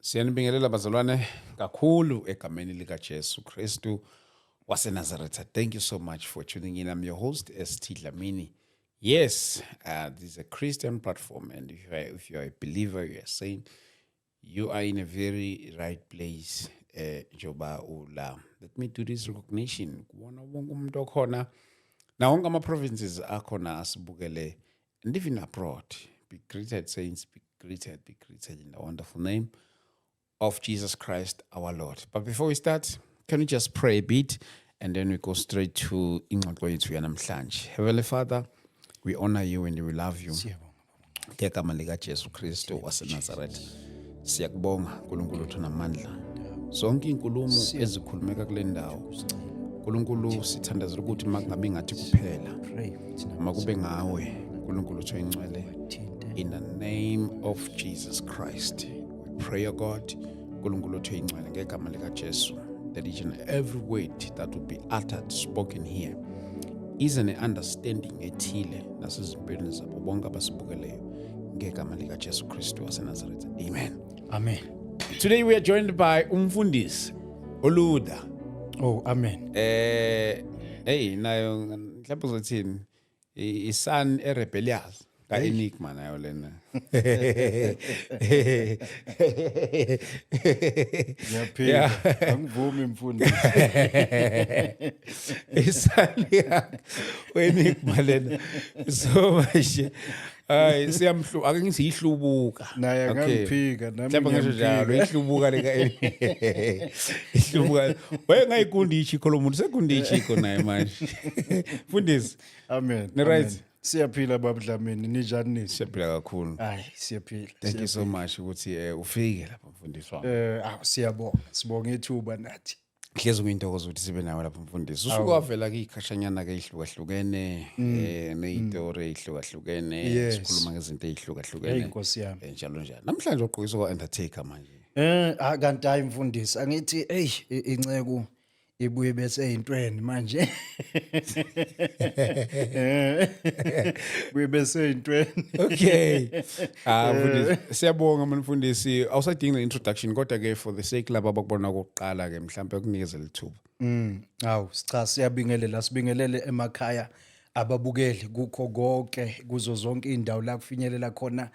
Siyanibingelela bazalwane kakhulu egameni lika Jesu Kristu waseNazaretha. Thank you so much for tuning in. I'm your host ST Dlamini. Yes, this is a Christian platform, and if you are a believer, you are saying you are in a very right place. Njoba ula. Let me do this recognition. Kubona wonke umuntu okhona na wonke ama-provinces akhona asibukele and even abroad. Be greeted, saints, be greeted, be greeted in the wonderful name of Jesus Christ our Lord. But before we start, can we just pray a bit and then we go straight to ingxoxo yethu yanamhlanje. Heavenly Father, we honor you and we love you. Ngegama lika Jesu Kristu waseNazaretha. Siyakubonga uNkulunkulu wethu namandla. Zonke inkulumo ezikhulumeka kule ndawo. uNkulunkulu, sithandazela ukuthi makungabi ngathi kuphela. Pray ukuthi Makube ngawe uNkulunkulu wethu oyingcwele. In the name of Jesus Christ. We pray, O God, uNkulunkulu wethu oyingcwele ngegama lika Jesu, that each and every word that will be uttered, spoken here, ize ne-understanding ethile nasezimpilweni zabo bonke abasibukeleyo ngegama lika Jesu Kristu waseNazaretha. Amen. Amen. Today we are joined by umfundisi Oluda. Oh, amen. Hey, nayo mhlawumbe uzothini? I-son e-rebellious ka Enigma nayo lena. Ngiyaphila. Angivumi, mfundisi. I-son yakhe Enigma lena. So manje ay siyamhlu ake ngithi ihlubuka. Naye angangiphika, nami Mhlawumbe ngisho njalo ngiyamphika. Ihlubuka leka ihlubuka. Wayengayikundi ichikho lo muntu, sekundi ichikho naye manje. Mfundisi. Amen. Ni right? Amen. Siyaphila, baba Dlamini, ninjani nini? Siyaphila kakhulu. Hayi, siyaphila. Thank you so much ukuthi ufike lapha, mfundisi wami. Awu, siyabonga. Sibonga ithuba nathi. Hlezi kuyintokozo ukuthi sibe nawe lapha, mfundisi. Usuke wavela kuy'khashanyana-ke ey'hlukahlukene, ney'tori ey'hlukahlukene, sikhuluma ngezinto ey'hlukahlukene. Hey, Nkosi yami. Njalo njalo. Namhlanje ugqokiswa kwa-Undertaker manje. Kanti hayi mfundisi, angithi hey, inceku ibuye bese eyintweni manje. Buye bese eyintweni. Okay. Ah, mfundisi, siyabonga mani mfundisi. Awusadingi le-introduction, kodwa-ke for the sake laba abakubona kokuqala-ke mhlawumbe kunikeze lithuba. Awu, cha, siyabingelela, sibingelele emakhaya ababukeli kukho konke, kuzo zonke indawo la kufinyelela khona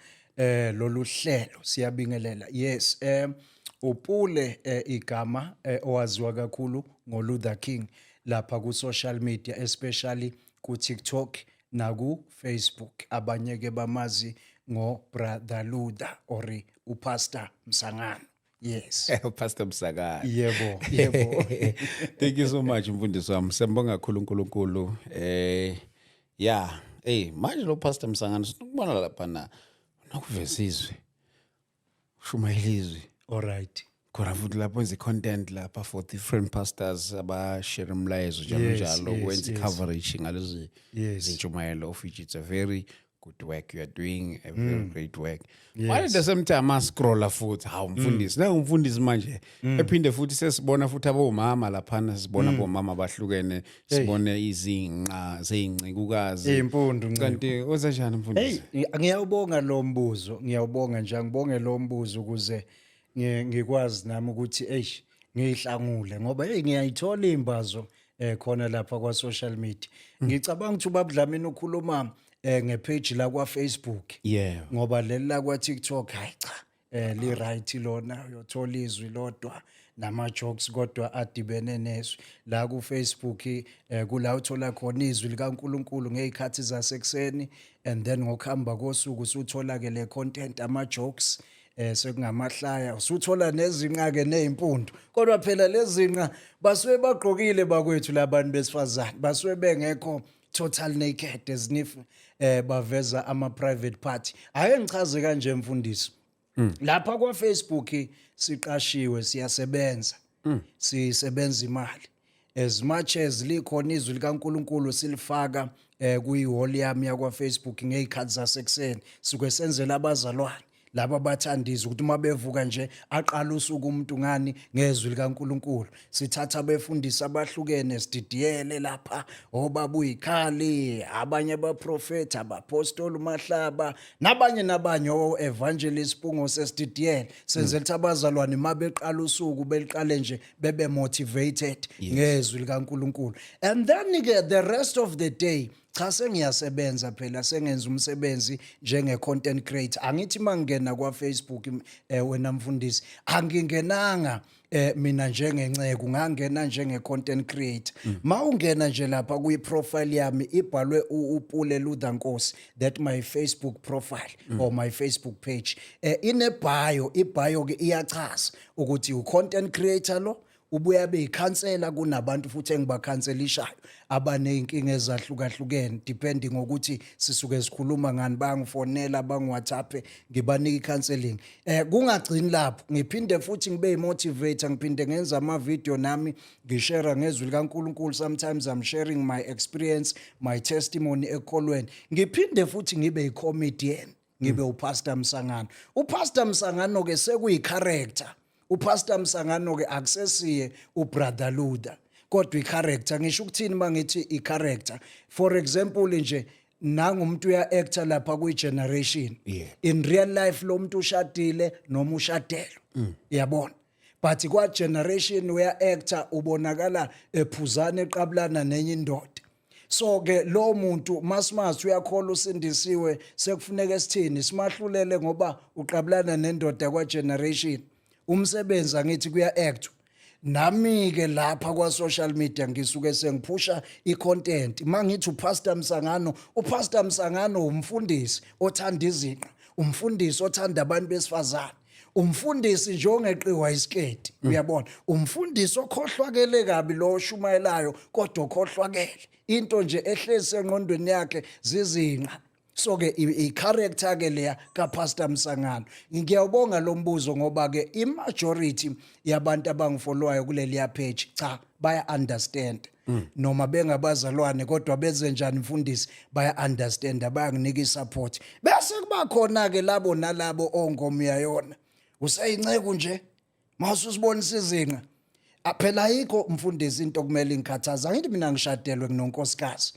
lolu hlelo, siyabingelela. Yes, uPule igama owaziwa kakhulu ngoLuther King lapha ku social media, especially ku TikTok naku Facebook. Abanye ke bamazi ngo Brother Luther or uPastor Msangano. Yes. Pastor Msakana. Yebo. Thank you so much, mfundisi wami. Siyambonga kakhulu uNkulunkulu. Yeah, hey, manje lo Pastor Msangano sinokubona lapha na nokuveza izwi. Shumayela izwi. All right. Khona futhi lapho wenza i-content lapha for different pastors abashare umlayezo njalo njalo, wenza i-coverage ngalezi zintshumayelo, of which it's a very good work you are doing, a very great work. While at the same time ascrolla futhi, hawu mfundisi, naye umfundisi manje ephinde futhi sesibona futhi abomama laphana, sibona abomama abahlukene, sibone izinqa zeyincikukazi. Iy'mpundu, Ncebo. Kanti wenza njani, mfundisi? Hey, ngiyawubonga lo mbuzo, ngiyawubonga nje, angibonge lo mbuzo ukuze ngikwazi nami ukuthi eish ngiyihlangule, ngoba hey, ngiyayithola imbazo khona lapha kwa social media. Ngicabanga ukuthi ubaba Dlamini ukhuluma ngepage la kwa Facebook. Ngoba leli la kwa TikTok, hayi cha, li right lona, uyothola izwi lodwa nama jokes kodwa adibene nezwi. La ku Facebook kula uthola khona izwi likaNkuluNkulu ngezikhathi zasekuseni, and then ngokuhamba kosuku usuthola ke le content, ama jokes, sekungamahlaya, usuthola nezinqa ke nezimpundu. Kodwa phela lezinqa basuke bagqokile bakwethu labantu besifazane, basuke bengekho total naked as if baveza ama private part. Ake ngichaze kanje, mfundisi, lapha kwa Facebook siqashiwe, siyasebenza, sisebenza imali. As much as likhona izwi likaNkuluNkulu silifaka kuyi-wall yami yakwa Facebook ngezikhathi zasekuseni, suke senzela abazalwane. Laba bathandiza ukuthi uma bevuka nje aqala usuku umuntu ngani ngezwi likaNkuluNkulu. Sithatha abefundisi abahlukene sididiyele lapha, obaba uyikhali, abanye abaprofeti, abapostoli uMahlaba, nabanye nabanye, o-evangelist Pungose, sididiyele senzela ukuthi abazalwane uma beqala usuku beliqale nje bebe motivated ngezwi likaNkuluNkulu. And then ke the rest of the day, cha, sengiyasebenza phela, sengenza umsebenzi njenge content creator. Angithi mangena kwa Facebook, wena mfundisi, angingenanga mina njengenceku, ngangena njenge content creator. Mawungena nje lapha kuyi profile yami, ibhalwe uPule Luther Nkosi, that my Facebook profile or my Facebook page, ine bio. I-bio ke iyachaza ukuthi u content creator lo, ubuya beyikhansela, kunabantu futhi engibakhanselishayo abaneyinkinga ezahlukahlukene, depending ngokuthi sisuke sikhuluma ngani. Bangifonela, bangi-WhatsApp, ngibanika i-counseling. Kungagcini lapho, ngiphinde futhi ngibe yi-motivator, ngiphinde ngenza ama-video nami ngishare ngezwi likaNkulunkulu. Sometimes I'm sharing my experience, my testimony ekholweni. Ngiphinde futhi ngibe yi-comedian, ngibe uPastor Msangano. UPastor Msangano ke sekuyi-character. UPastor Msangano ke akusesiye uBrother Luther, kodwa i-character. Ngisho ukuthini mangithi i-character? For example nje, nangumuntu uya-actor lapha kwi-generation. In real life lo muntu ushadile noma ushadelwe, uyabona, but kwa generation uya-actor, ubonakala ephuzana, eqabulana nenye indoda. So ke lo muntu masimazi uyakholwa, usindisiwe, sekufuneka sithini? Simahlulele ngoba uqabulana nendoda kwa generation? Umsebenzi angithi kuya act. Nami ke lapha kwa social media ngisuke sengiphusha i-content. Mangithi uPastor Msangano, uPastor Msangano umfundisi othanda izinqa, umfundisi othanda abantu besifazane, umfundisi nje ongeqiwa isiketi, uyabona, umfundisi okhohlwakele kabi lo oshumayelayo, kodwa okhohlwakele, into nje ehlezi engqondweni yakhe zizinqa. So ke i-character ke leya kaPastor Msangano. Ngiyawubonga lo mbuzo ngoba ke i-majority yabantu abangifollowayo kuleliya page, cha, baya understand noma bengabazalwane, kodwa benze njani mfundisi, baya understand, bayanginika i-support. Bese kuba khona ke labo nalabo ongomuyayona useyinceku nje mawususibonisa izinqa. Phela ayikho mfundisi into okumele ingikhathaza. Ngithi mina ngishadelwe, kunonkosikazi,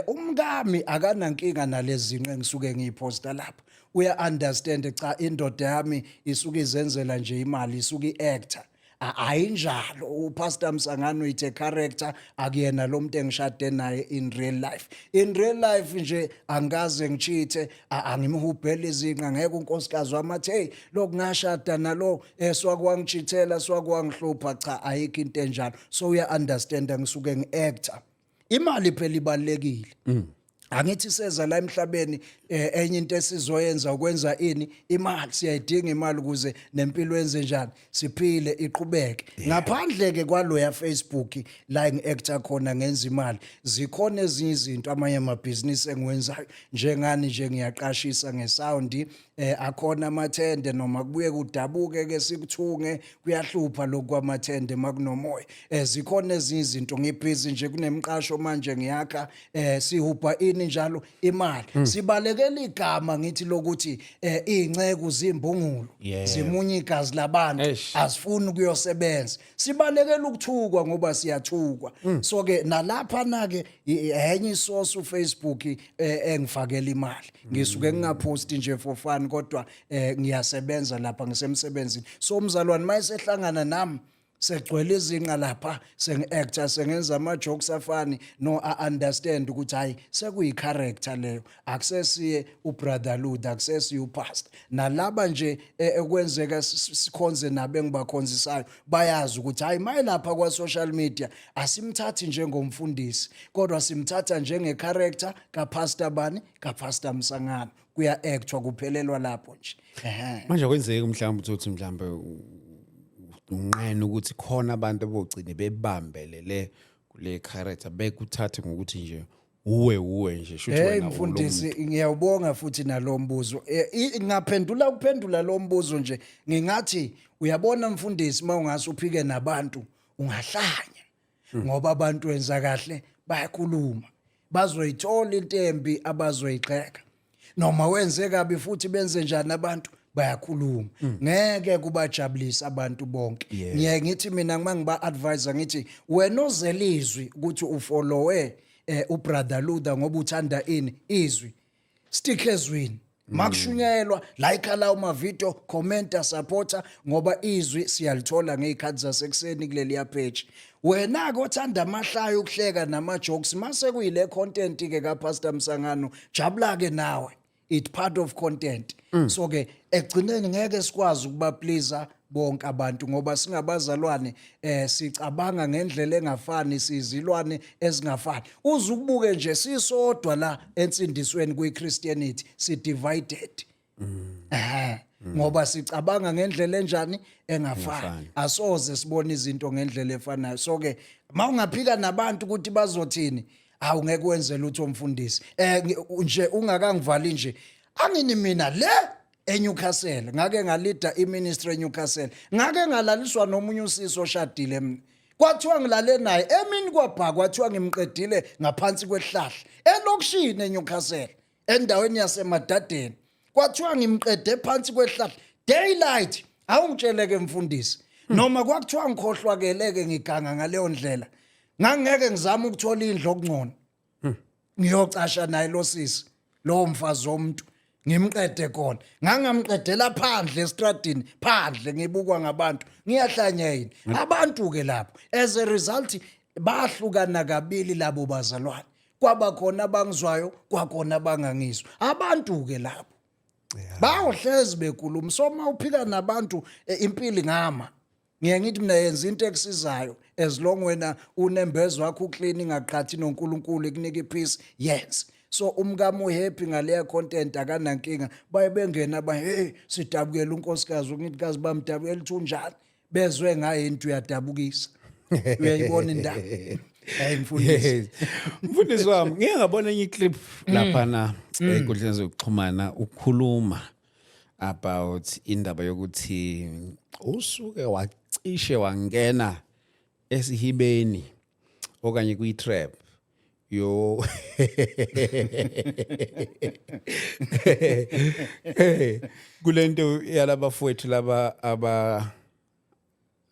umkami akanankinga nalezi zinqa engisuke ngiyiposta lapha, uya understand. Cha, indoda yami isuke izenzela nje imali, isuke i-actor. Ayinjalo uPastor Msangano, ithe character, akuyena lo muntu engishade naye in real life. In real life nje angikaze ngichithe, angimhubheli izinqa. Ngeke unkosikazi wami athi, "Hey, lokungashada nalo swakwangichithela, swakwangihlupha." Cha, ayikho into enjalo. So uya understand, ngisuke ngi-actor. Imali phela ibalekile. Angithi seza la emhlabeni, enye into esizoyenza ukwenza ini? Imali. Siyayidinga imali ukuze nempilo yenze njani, siphile, iqhubeke. Ngaphandle ke kwaloya Facebook la ngi-actor khona ngenza imali, zikhona ezinye izinto, amanye amabhizinisi engiwenzayo. Njengani nje, ngiyaqashisa ngesound, akhona amathende, noma kubuye kudabuke ke sikuthunge, kuyahlupha lokhu kwamathende makunomoya. Zikhona ezinye izinto, ngibhizi nje kunemqasho manje ngiyakha, sihubha ini njalo, imali. Sibalekela igama ngithi lokuthi izinceku zimbungulu zimunye igazi labantu, azifuni ukuyosebenza. Sibalekela ukuthukwa ngoba siyathukwa. So ke nalapha na ke enye isource uFacebook engifakela imali. Ngisuke ngingaphosti nje for fun, kodwa ngiyasebenza lapha, ngisemsebenzini. So umzalwane mayesehlangana nami segcwele izinqa lapha, sengi-actor, sengenza ama-jokes afani no, a-understand ukuthi hayi, sekuyi-character leyo, akusesiye uBrother Luther, akusesiye upastor. Nalaba nje ekwenzeka sikhonze nabo, engibakhonzisayo, bayazi ukuthi hayi, maye lapha kwa-social media asimthathi njengomfundisi, kodwa simthatha njenge-character kaPastor bani, kaPastor Msangano. Kuya-actwa, kuphelelwa lapho nje, ehe. Manje kwenzeki mhlawumbe uthi mhlawumbe unqena ukuthi khona abantu abogcine bebambelele kule character, bekuthathe ngokuthi nje uwe uwe nje, shuthi Hey wena ulo mfundisi, ngiyawubonga futhi nalo mbuzo. Ngingaphendula ukuphendula lo mbuzo nje, ngingathi uyabona mfundisi, mawungase uphike nabantu ungahlanya, ngoba abantu wenza kahle bayakhuluma, bazoyithola into embi abazoyigxeka, noma wenze kabi futhi benze njani, abantu Bayakhuluma, ngeke kubajabulisa abantu bonke. Ngiye ngithi mina uma ngiba advisor, ngithi wena ozelizwi ukuthi ufollowe uBrother Luther ngoba uthanda ini izwi, stick ezwini. Makushunyayelwa, like lawo ma-video, commenta, supporta, ngoba izwi siyalithola ngey'khathi zasekuseni kuleliya page. Wena-ke othanda amahlaya, ukuhleka nama-jokes, mase kuyile content-ke kaPastor Msangano, jabula-ke nawe, it part of content. So ke ekugcineni ngeke sikwazi ukuba please bonke abantu ngoba singabazalwane, sicabanga ngendlela engafani, sizilwane ezingafani. Uze ukubuke nje sisodwa la ensindisweni kwi-Christianity, si divided ngoba sicabanga ngendlela enjani? Engafani. Asoze sibone izinto ngendlela efanayo. So ke mawungaphika nabantu ukuthi bazothini, awu, ngeke wenze lutho, mfundisi. Nje ungakangivali nje, angini mina le eNewcastle ngake ngalida iministry eNewcastle, ngake ngalaliswa nomunye usisi oshadile. Mina kwathiwa ngilale naye emini kwabha, kwathiwa ngimqedile ngaphansi kwehlahla elokishini eNewcastle, endaweni yaseMadadeni. Kwathiwa ngimqede phansi kwehlahla, daylight. Awungitsheleke, mfundisi, noma kwakuthiwa ngikhohlwakele-ke, ngiganga ngaleyo ndlela, ngangeke ngizame ukuthola indlu okungcono ngiyocasha naye lo sisi, lowo mfazi womuntu, ngimqede khona? Ngangamqedela phandle estradini, phandle ngibukwa ngabantu. Ngiyahlanya yini? Abantu-ke lapho, as a result bahlukana kabili labo bazalwane. Kwaba khona abangizwayo, kwakhona abangangizwa. Abantu-ke lapho bayohlezi bekhuluma. So uma uphika nabantu, impilo ingama. Ngiye ngithi mina yenza into ekusizayo, as long wena unembezo wakho uclean, ingaqhathi noNkulunkulu, ikunika ipeace, yes. So umkami uhappy ngaleya content, akanankinga. Baye bengena ba, "Hey, sidabukela unkosikazi." Ngithi kazi bamdabukela uthi unjani? Bezwe ngaye into uyadabukisa. Uyayibona indaba? Hey, mfundisi. Yes. Mfundisi wami, ngike ngabona enye iclip laphana ey'nkundleni zokuxhumana ukhuluma about indaba yokuthi usuke wacishe wangena esihibeni okanye kwi-trap yo kulento yalabafowethu laba aba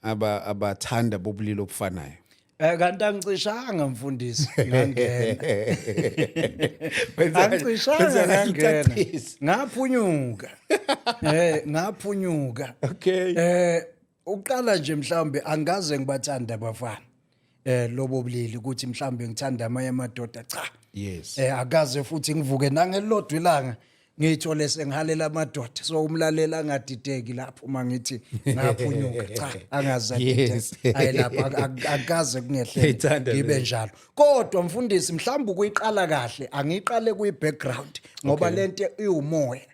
aba abathanda bobulili obufanayo. Kanti angicishanga, mfundisi, ngangena. Angicishanga, ngangena. Ngaphunyuka. Ngaphunyuka. Uqala nje mhlawumbe angaze ngibathanda abafana. Lobo bulili ukuthi mhlawumbe ngithanda amanye amadoda, cha. Akaze futhi ngivuke nangelodwa ilanga ngiyithole sengihalela amadoda. So umlalela angadideki lapho uma ngithi ngaphunyuka, cha, angaze adideke. Ayi, lapho akaze kungehlele Ngiyayithanda ngibe leyo. njalo. Kodwa mfundisi, mhlawumbe ukuyiqala kahle, angiqale kuyi background ngoba lento iwumoya.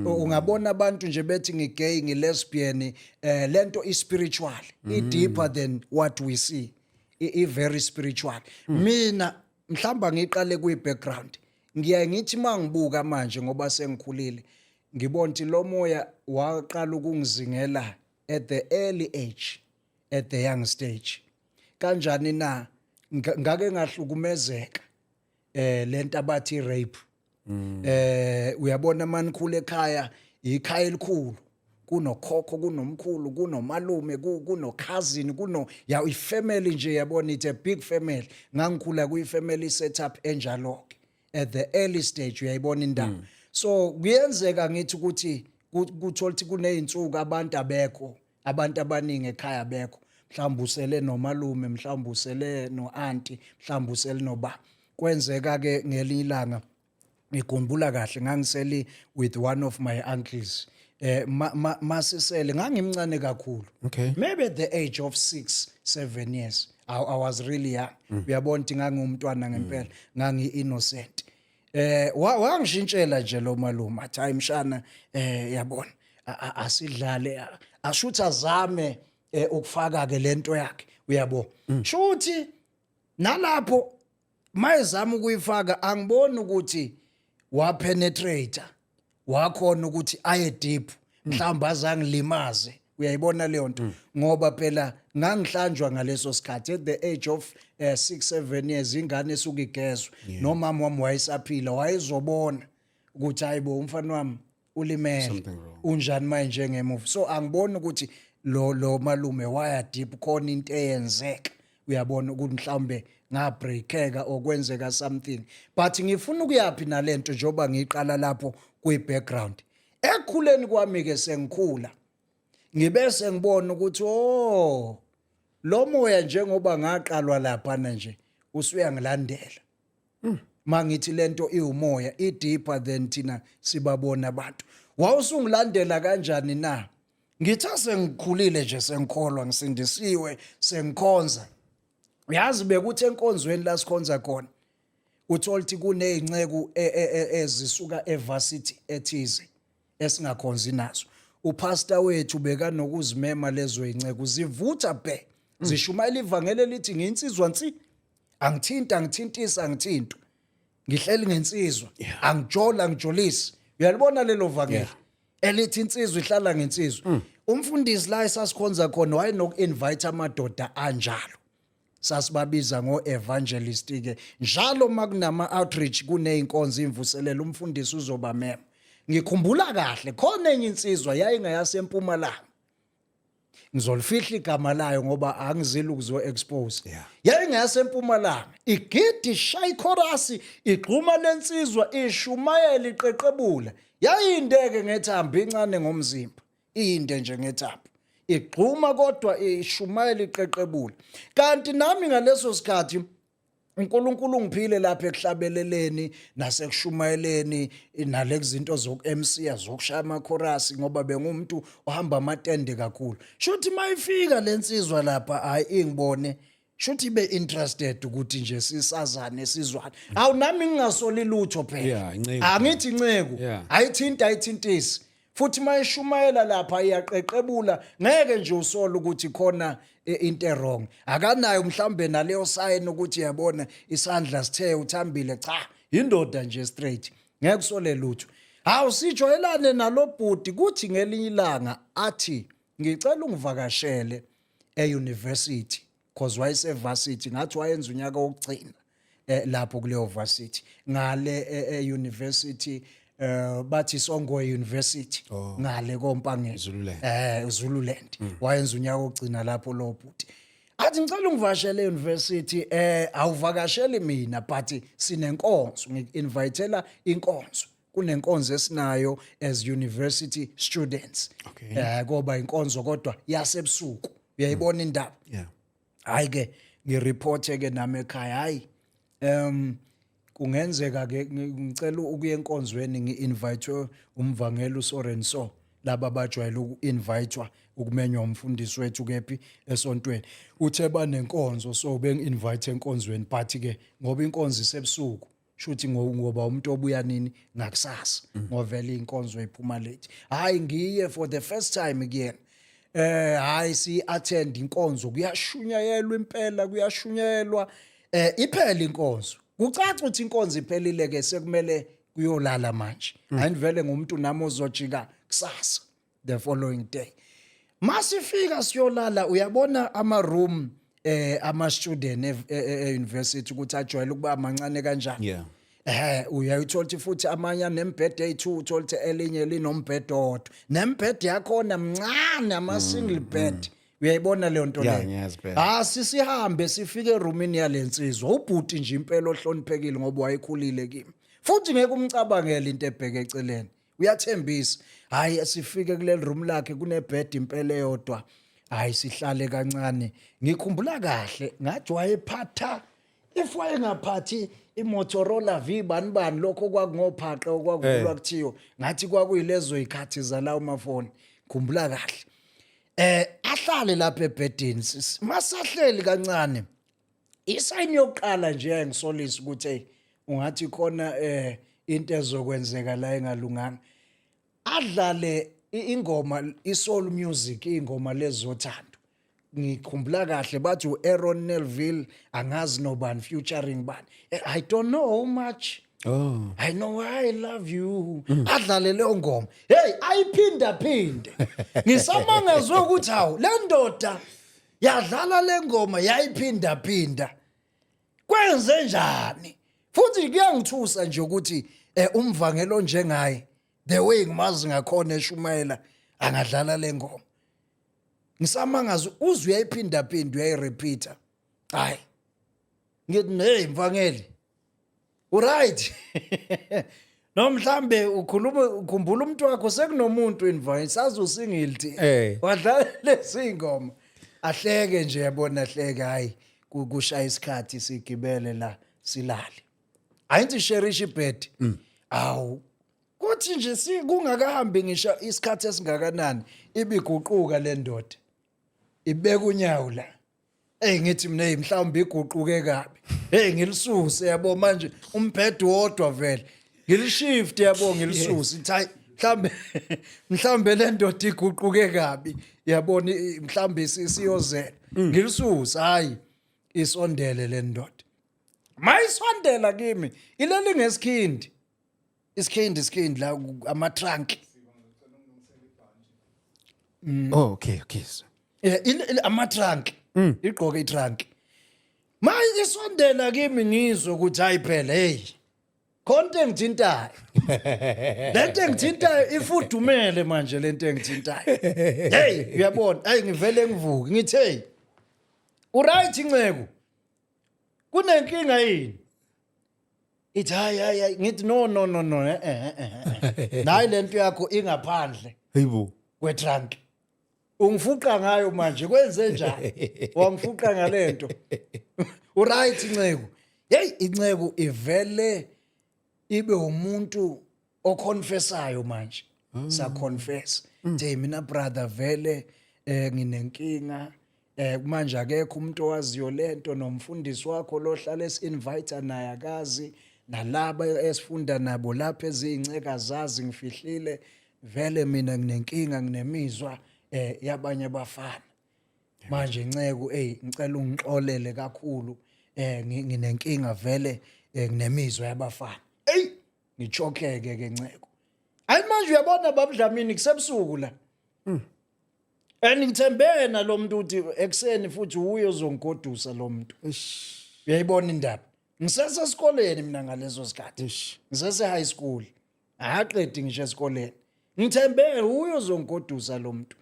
Ungabona abantu nje bethi ngigay, ngilesbian, lento i spiritual, i deeper than what we see, i very spiritual. Mina mhlawumbe ngiqale kuyi background. Ngiyaye ngithi mangibuka manje ngoba sengikhulile, ngibona ukuthi lo moya waqala ukungizingela at the early age, at the young stage. Kanjani na? Ngake ngahlukumezeka, lento abathi rape. Uyabona manikhula ekhaya, ikhaya elikhulu, kunokhokho, kunomkhulu, kunomalume, kuno cousin, kuno ya ifamily nje, yabona, it's a big family. Ngangikhula kuyi family setup enjalo ke at the early stage, uyayibona indaba. So kuyenzeka ngithi ukuthi kuthola ukuthi kuneyinsuku abantu abekho, abantu abaningi ekhaya bekho, mhlawumbe usele nomalume, mhlawumbe usele no-auntie, mhlawumbe usele noba. Kwenzeka ke ngelinye ilanga, ngikhumbula kahle, ngangiseli with one of my uncles. Masisele ngangimncane kakhulu, maybe at the age of 6 7 years. I was really young. Uyabona ukuthi ngangumntwana ngempela, ngangi innocent. Wangishintshela nje lo malume, athi, "Hayi mshana, yabona, asidlale." Ashuthi azame ukufaka ke lento yakhe, uyabo. Shuthi nalapho mayezama ukuyifaka, angiboni ukuthi wapenetrate, wakhona ukuthi aye deep, mhlawumbe azangilimaze. Uyayibona leyo nto? Ngoba phela ngangihlanjwa ngaleso sikhathi at the age of 6 7 years, ingane esuke igezwe. Nomama wami wayesaphila, wayezobona ukuthi hayibo, umfana wami. Ulimele. Something wrong. Unjani manje njengemuva? So angiboni ukuthi lo malume waya deep khona into eyenzeka, uyabona ukuthi mhlawumbe ngabreakeka okwenzeka something, but ngifuna ukuyaphi nalento njengoba ngiqala lapho kwi background ekukhuleni kwami ke, sengikhula ngibe sengibona ukuthi, oh, lo moya njengoba ngaqalwa lapha nje usuyangilandela. Mangithi lento iwumoya, i deeper than thina sibabona abantu. Wawusungilandela kanjani na? Ngithi sengikhulile nje, sengikholwa, ngisindisiwe, sengikhonza, uyazi bekuthi enkonzweni la sikhonza khona uthola ukuthi kuney'nceku ezisuka evarsity ethize esingakhonzi nazo. Upastor wethu bekanokuzimema lezo y'nceku, zivutha bhe, zishumayela ivangeli elithi ngiyinsizwa nsi, angithinta, angithintisa, angithintwa, ngihleli ngensizwa, angijola, angijolisi. Uyalibona lelo vangeli elithi insizwa ihlala ngensizwa? Umfundisi la esasikhonza khona wayenoku-invite amadoda anjalo, sasibabiza ngo-evangelist ke. Njalo makunama outreach, kuneyinkonzo, imvuselelo, umfundisi uzobamema. Ngikhumbula kahle khona enye insizwa yayingayasempumalanga, ngizolifihla igama layo ngoba angizili ukuzo expose. Yayingayasempumalanga, igidi, ishaya ichorus, igxuma lensizwa, ishumayela, iqeqebula. Yayindeke ngethambo, incane ngomzimba, inde nje ngethambo, igxuma kodwa ishumayela, iqeqebula. Kanti nami ngaleso sikhathi uNkulunkulu ungiphile lapha ekuhlabeleleni nasekushumayeleni nalekuzinto zoku-MC, zokushaya amakhorasi, ngoba bengumuntu ohamba amatende kakhulu. Shuthi mayifika lensizwa lapha, hayi, ingibone, shuthi ibe interested ukuthi nje sisazane, sizwane. Awu, nami ngingasoli lutho phela. Yeah, inceku. Angithi inceku ayithinta, ayithintisi, futhi mayishumayela lapha iyaqeqebula, ngeke nje usole ukuthi khona into wrong. Akanayo mhlambe naleyo sign ukuthi yabona isandla sithe uthambile. Cha, indoda nje straight, ngeke usole lutho. Hawu, sijwayelane nalobhuti. Kuthi ngelinye ilanga athi, "Ngicela ungivakashele e-university," cause wayese-varsity, ngathi wayenza unyaka wokugcina lapho kuleyo varsity ngale e-university, bathi Songoe University ngale koMpangeni. Zululand. Zululand. Wayenza unyaka wokugcina lapho lo bhuti. Athi, "Ngicela ungivakashele e-university." Awuvakasheli mina, but sinenkonzo, ngiku-invitela inkonzo, kunenkonzo esinayo as university students. Koba inkonzo kodwa yasebusuku, uyayibona indaba? Yeah. Hayi ke, ngireporte ke nami ekhaya, hayi, kungenzeka ke ngicela ukuya enkonzweni, ngi-invite umvangeli uso and so, laba bajwayele uku-invitewa, ukumenywa umfundisi wethu kephi esontweni, uthe banenkonzo, so bengi-invite enkonzweni, but ke ngoba inkonzo isebusuku, shuthi ngoba umuntu obuya nini ngakusasa, ngovela inkonzo iphuma late. Hayi, ngiye for the first time kuyena. Hayi, si attend inkonzo, kuyashunyayelwa impela, kuyashunyayelwa. Iphela inkonzo, kucaca ukuthi inkonzo iphelile ke, sekumele kuyolala manje. Ayinivele ngumuntu nami ozojika kusasa, the following day. Masifika siyolala, uyabona ama room ama student e university ukuthi ajwayele ukuba mancane kanjani? Uyayithola ukuthi futhi amanye anembhede eyi2, uthola ukuthi elinye linombhede owodwa, nembhede yakhona mncane, ama single bed. Uyayibona leyo nto Yeah, leyo? ngiyazi phela. Ah, sisihambe sifike erumini yalensizwa, ubhuti nje impela ohloniphekile ngoba wayekhulile kimi. Futhi ngeke umcabangele into ebheke eceleni. Uyathembisa. Hayi, sifike kuleli room lakhe, kunebed impela eyodwa. Hayi, sihlale kancane. Ngikhumbula kahle ngathi wayephatha, if wayengaphathi iMotorola V bani bani, lokho kwakungophaqa okwakuvulwa kuthiwa, ngathi kwakuyilezo ikhathi zalawo mafoni. Khumbula kahle. Ahlale lapha ebhedini, masahleli kancane, isign yokuqala nje yangisolisa ukuthi hey, ungathi khona into ezokwenzeka la engalunganga. Adlale ingoma, isoul music, ingoma lezothando. Ngikhumbula kahle bathi uAaron Neville, angazi nobani featuring bani. I don't know how much I know I love you. Adlale leyo ngoma, hey, ayiphinda phinde. Ngisamangazwe ukuthi hawu, le ndoda yadlala le ngoma yayiphinda phinda, kwenze njani? Futhi kuyangithusa nje ukuthi umvangelo njengaye. The way ngimazi ngakhona eshumayela, angadlala le ngoma. Ngisamangaza, uze uyayiphinda phinda, uyayirepeata. Hayi, ngithi, "Hey mvangeli, uright? No, mhlambe ukhuluma ukhumbula umuntu wakho, sekunomuntu invite, sazi usingle thi." Wadlala lezi ngoma, ahleke nje, yabona, ahleke. Hayi, kushaya isikhathi, sigibele la, silale. Ayithi share ibed. Awu, kuthi nje kungakahambi ngisho isikhathi esingakanani, ibiguquka le ndoda, ibeka unyawo la. Hey, ngithi mina, hey, mhlawumbe iguquke kabi. Hey, ngilisuse, yabo, manje umbhedo wodwa vele. Ngilishift, yabo, ngilisuse. Ithi hayi, mhlambe le ndoda iguquke kabi. Yabona, mhlambe isiyozela. Ngilisuse, hayi, isondele le ndoda. Mayisondela kimi, ileli ngesikhindi. Isikhindi, isikhindi la, ama trunk. Oh, okay. Yeah, ama trunk. Igqoke itrunk. Maye isondela kimi, ngizwe ukuthi hayi phela, hey. Khonto engithintayo. Lento engithintayo ifudumele manje, lento engithintayo. Hey, uyabona, hey, ngivele ngivuke ngithi, "Hey. Uright inceko? Kunenkinga yini?" Ithi, "Hayi, hayi, hayi." Ngithi, "No, no, no, no, eh eh eh, eh. Nayi lento yakho ingaphandle Hayibo. kwetrunk. Ungifuqa ngayo manje, kwenze njani? Wangifuqa ngalento. Uright inceko?" Hey, inceko ivele ibe umuntu oconfessayo manje. Sa confess. Hey, mina brother, vele nginenkinga. Manje akekho umuntu owaziyo lento, nomfundisi wakho lo hlala esi-invite naye akazi, nalaba esifunda nabo lapha eziyinceka zazi, ngifihlile vele. Mina nginenkinga, nginemizwa yabanye abafana. Manje inceku, hey, ngicela ungixolele kakhulu, nginenkinga vele, nginemizwa yabafana." Hey, ngichokeke ke nceko. Hayi, manje uyabona, babudlamini, kusebusuku la. And ngithembe yena lo muntu uthi ekuseni futhi uye ozongigodusa lo muntu. Uyayibona indaba. Ngisesesikoleni mina ngaleso sikhathi. Ngisese high school. Aqedi ngisho esikoleni. Ngithembe uye ozongigodusa lo muntu.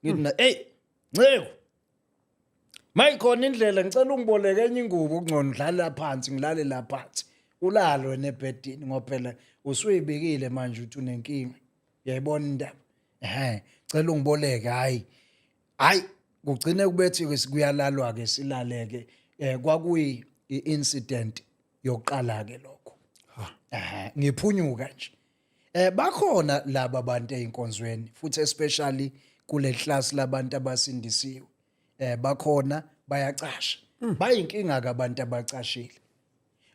Ngithi na, "Hey Nceko. Mayikhona indlela, ngicela ungiboleke enye ingubo, kungcono ngidlala phansi, ngilale la phansi. Ulale wena ebhedini, ngoba phela usuyibikile manje ukuthi unenkinga. Uyayibona indaba. Ehhe, cela ungiboleke." Hayi. Hayi, kugcine kubethi ke kuyalalwa ke, silaleke. Kwakuyi incident yokuqala ke lokho. Ngiphunyuka nje. Bakhona laba abantu einkonzweni futhi, especially kule class labantu abasindisiwe. Bakhona, bayacasha. Bayinkinga ke abantu abacashile.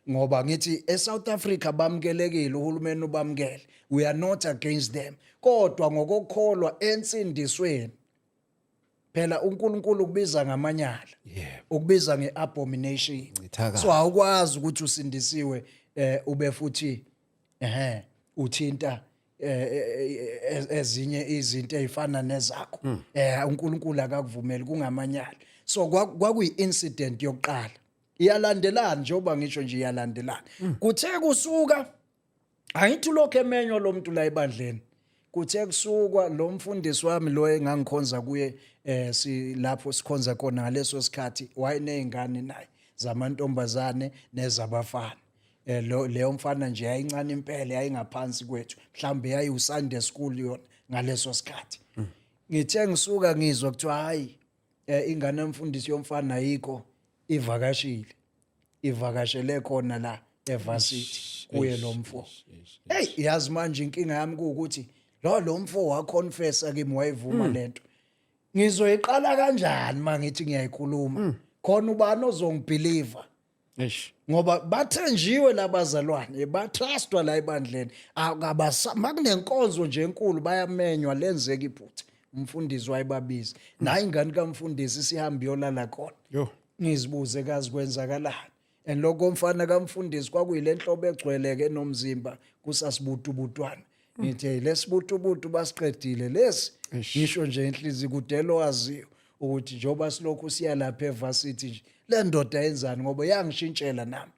Ngoba ngithi eSouth Africa bamukelekile, uhulumeni ubamukele. We are not against them. Kodwa ngokukholwa ensindisweni, phela uNkulunkulu ukubiza ngamanyala. Ukubiza ngeabomination. Incithakalo. So awukwazi ukuthi usindisiwe ube futhi uthinta ezinye izinto ezifana nezakho. UNkulunkulu akakuvumeli, kungamanyala. So kwakuyi incident yokuqala. Iyalandelana, njengoba ngisho nje, iyalandelana. Kuthe kusuka, angithi lokho emenywa lo muntu la ebandleni, kuthe kusukwa lo mfundisi wami lo engangikhonza kuye, si lapho sikhonza khona ngaleso sikhathi, wayenezingane naye zamantombazane nezabafana. Lo leyo mfana nje yayincane impela, yayingaphansi kwethu, mhlawumbe yayi Sunday school yona ngaleso sikhathi. Ngithe ngisuka, ngizwa kuthiwa hayi, ingane yomfundisi yomfana ayikho, ivakashile, ivakashele khona la evarsity kuye lo mfo. Hey, yazi manje inkinga yami kuukuthi lo mfo waconfessa kimi, wayivuma lento. Ngizoyiqala kanjani mangithi ngiyayikhuluma khona? Ubani ozongibelieve? Ngoba bathenjiwe labazalwane, batrustwa la ebandleni. Akabasa makunenkonzo nje enkulu, bayamenywa. Lenzeka iphutha, umfundisi wayebabiza, nayi ingane kamfundisi sihambe yolala khona. Yo. Ngizibuze, kazi kwenzakalani? And lokho mfana kamfundisi kwakuyile nhlobo egcweleke nomzimba, kusasibutubutwana. Ngithi, "Hey, lesibutubutu basiqedile lesi." Ngisho nje inhliziyo kudelo waziyo ukuthi njengoba silokhu siya lapha evarsity nje, le ndoda yenzani, ngoba yangishintshela nami.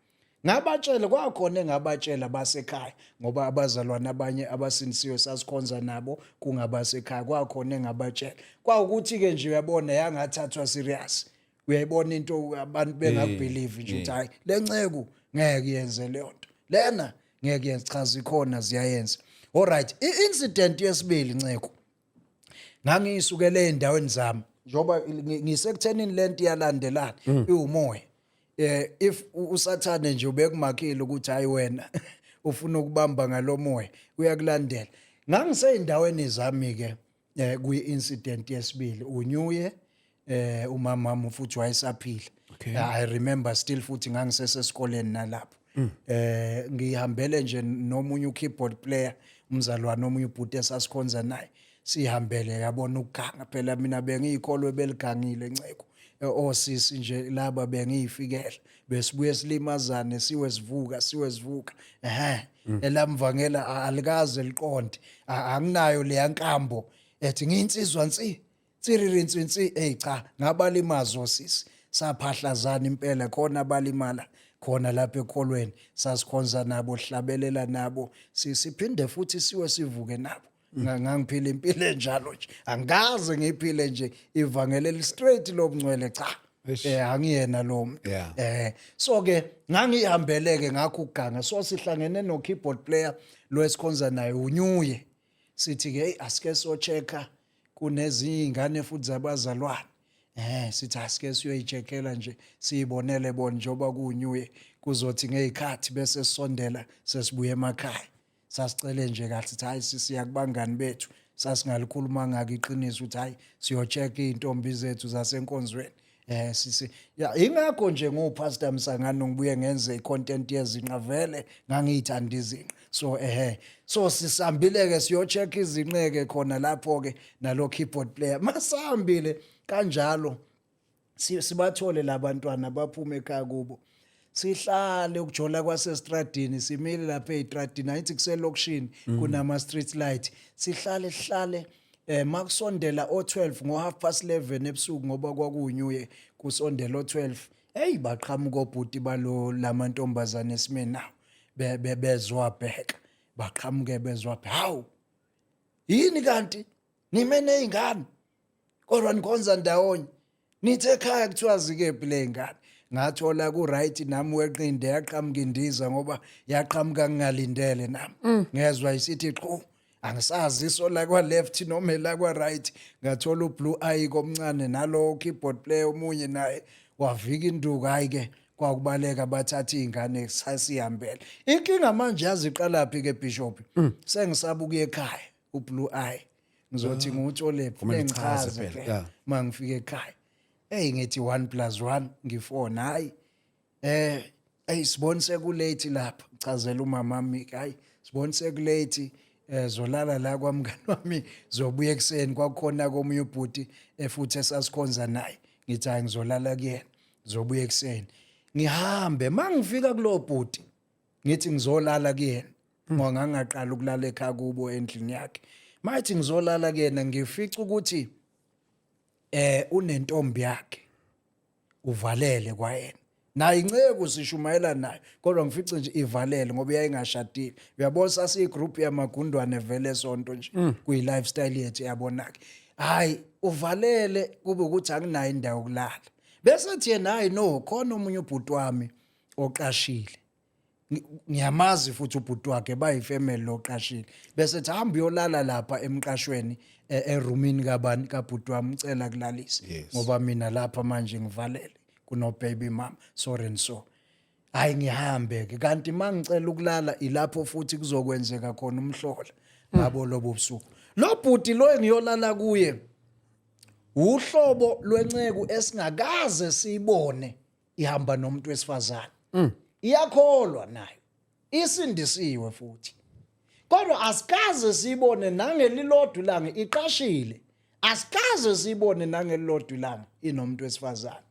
Ngabatshela kwakhona engabatshela basekhaya, ngoba abazalwane abanye abasindisiwe sasikhonza nabo kungabasekhaya, kwakhona engabatshela kwawukuthi ke nje uyabona yangathathwa serious. Uyayibona into abantu bengakubelieve nje ukuthi hayi, lenceku ngeke yenze leyo nto lena, ngeke yenze. Cha, zikhona, ziyayenza. Alright, i-incident yesibili, nceku, ngangiyisukele ey'ndaweni zami njengoba ngisekuthenini lento iyalandelana, iwumoya. If usathane nje ubekumakile ukuthi hayi, wena ufuna ukubamba ngalomoya, uyakulandela. Ngangiseyindaweni zami ke kuyi-incident yesibili, unyuye umama wami futhi wayesaphila. I remember still futhi ngangisesesikoleni nalapho ngihambele nje nomunye ukeyboard player, umzalwane, omunye ubhuti esasikhonza naye, sihambele yabona ukuganga. Phela mina bengiyikholwe beligangile, nceko. Osisi nje laba bengiyifikela, besibuye silimazane, siwe sivuka, siwe sivuka, ehe, elamvangela alikaze liqonde. Anginayo leya nkambo ethi ngiyinsizwa nsi tsiriri nsinsi. Hey, cha, ngabalimaza osisi, saphahlazana impela khona, balimala khona lapha ekholweni. Sasikhonza nabo, hlabelela nabo, siphinde futhi siwe sivuke nabo. Ngangiphila impilo enjalo nje, angikaze ngiphile nje ivangeli eli straight lobungcwele, cha. Eish. Angiyena lo muntu. So ke ngangihambeleke ngakho ukuganga, so sihlangene no keyboard player lo esikhonza naye unyuye, sithi ke hey, asike so checka kunezinye ingane futhi zabazalwane. Sithi asike siyoyicheckela nje, siyibonele bona njengoba kunyuye, kuzothi ngezikhathi bese sisondela sesibuye emakhaya. Sasicele nje kahle sithi hayi, sisiya kubangani bethu. Sasingalikhuluma ngake iqiniso ukuthi hayi, siyo-check iy'ntombi zethu zasenkonzweni. Sisi ya ingakho nje nguPastor Msangano ngibuye ngenze icontent yezinqa, vele ngangiyithanda izinqa. So so sisambile ke siyo-check izinqeke khona lapho ke nalo keyboard player. Masambile kanjalo sibathole labantwana baphume ekhaya kubo, sihlale ukujola kwasestradini, simile lapha ezitradini, ayithi kuselokishini kunama street light, sihlale sihlale makusondela o12 ngo half past 11 ebusuku, ngoba kwakunyuye kusondela o12, hey, baqhamuka obhuti balo lamantombazane esime nawo, bezwabheka, baqhamuke bezwabheka, hawu, yini kanti nime nezingane kodwa nikhonza ndawonye, nithe ekhaya kuthiwa zikephi le ngane? Ngathola ku-right nami weqinde, yaqhamuka indiza ngoba yaqhamuka ngingalindele nami. Ngezwa isithi qhu, angisazi iso la kwa-left noma la kwa-right. Ngathola u-blue eye komncane nalowo keyboard player omunye naye wavika induku. Hhayi-ke, kwakubaleka, bathatha iy'ngane, sasihambele. Inkinga manje yaziqalaphi-ke, Bishop? Sengisaba ukuya ekhaya, u-blue eye ngizothi ngiwutholephi? Kumele uchaze ngichaze phela, phela uma ngifika ekhaya. Hey, ngithi 1 plus 1 ngi4, hayi, hey, sibone sekulate lapha, chazela umama wami, hayi, sibone sekulate, zolala la kwamngani wami, zobuya ekseni. Kwakukhona komunye ubhuti futhi esasikhonza naye, ngithi hayi, ngizolala kuyena, zobuya ekseni. Ngihambe, mangifika kulo bhuti ngithi ngizolala kuyena, ngoba ngangaqala ukulala ekhaya kubo endlini yakhe. Mayithi ngizolala kuyena, ngifica ukuthi unentombi yakhe, uvalele kwayena naye, inceku sishumayela nayo, kodwa ngifice nje ivalele ngoba yayingashadile. Uyabona, sasiyigroup yamagundwane vele sonto nje, kuyi lifestyle yethu, yabona ke. Hayi, uvalele, kube ukuthi anginayo indawo yokulala, bese thi yena hayi, no, khona omunye ubhuti wami oqashile. Ngiyamazi futhi ubhuti wakhe, bayifamily loqashile, bese ethi hamba uyolala lapha emqashweni, erumini kabani, kabhuti wami, ucela kulalisa ngoba mina lapha manje ngivalele kuno baby mama, so and so. Hayi, ngihambe ke, kanti mangicela ukulala ilapho futhi kuzokwenzeka khona umhlola ngabo lobo busuku. Lo bhuti lo engiyolala kuye uhlobo lwenceku esingakaze siyibone ihamba nomuntu wesifazane. Iyakholwa nayo, isindisiwe futhi, kodwa asikaze siyibone nangelilodwa ilanga iqashile, asikaze siyibone nangelilodwa ilanga inomuntu wesifazane.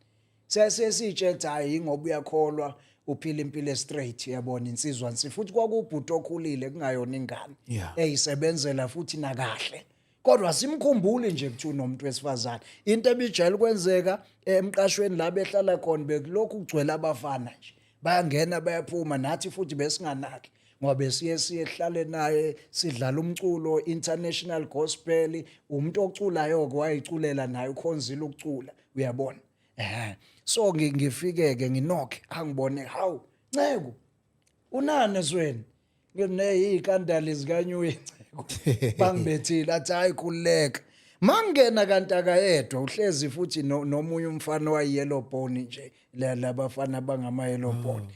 Sesiyitshela hayi, ingoba uyakholwa, uphila impilo straight, yabona, insizwa nsi futhi, kwakubhuti okhulile, kungayona ingane, eyisebenzela futhi nakahle, kodwa simkhumbuli nje kuthi unomuntu wesifazane. Into ebijayele ukwenzeka emqashweni la behlala khona, bekulokhu kugcwele abafana nje. Bayangena bayaphuma, nathi futhi besinganaki ngoba besiye siyehlale naye, sidlala umculo, international gospel. Umuntu oculayo ke wayiculela naye, ukhonzile ukucula, uyabona. So ngifike ke nginokhe, angibone, "Hawu nceku, unani ezweni?" Ngineyikandali zikanyuyi nceku, bangibethile. Athi, "Hayi, khululeka." Mangena kanti akayedwa, uhlezi futhi nomunye umfana wayi-yellow bone nje, labafana bangama-yellow bone,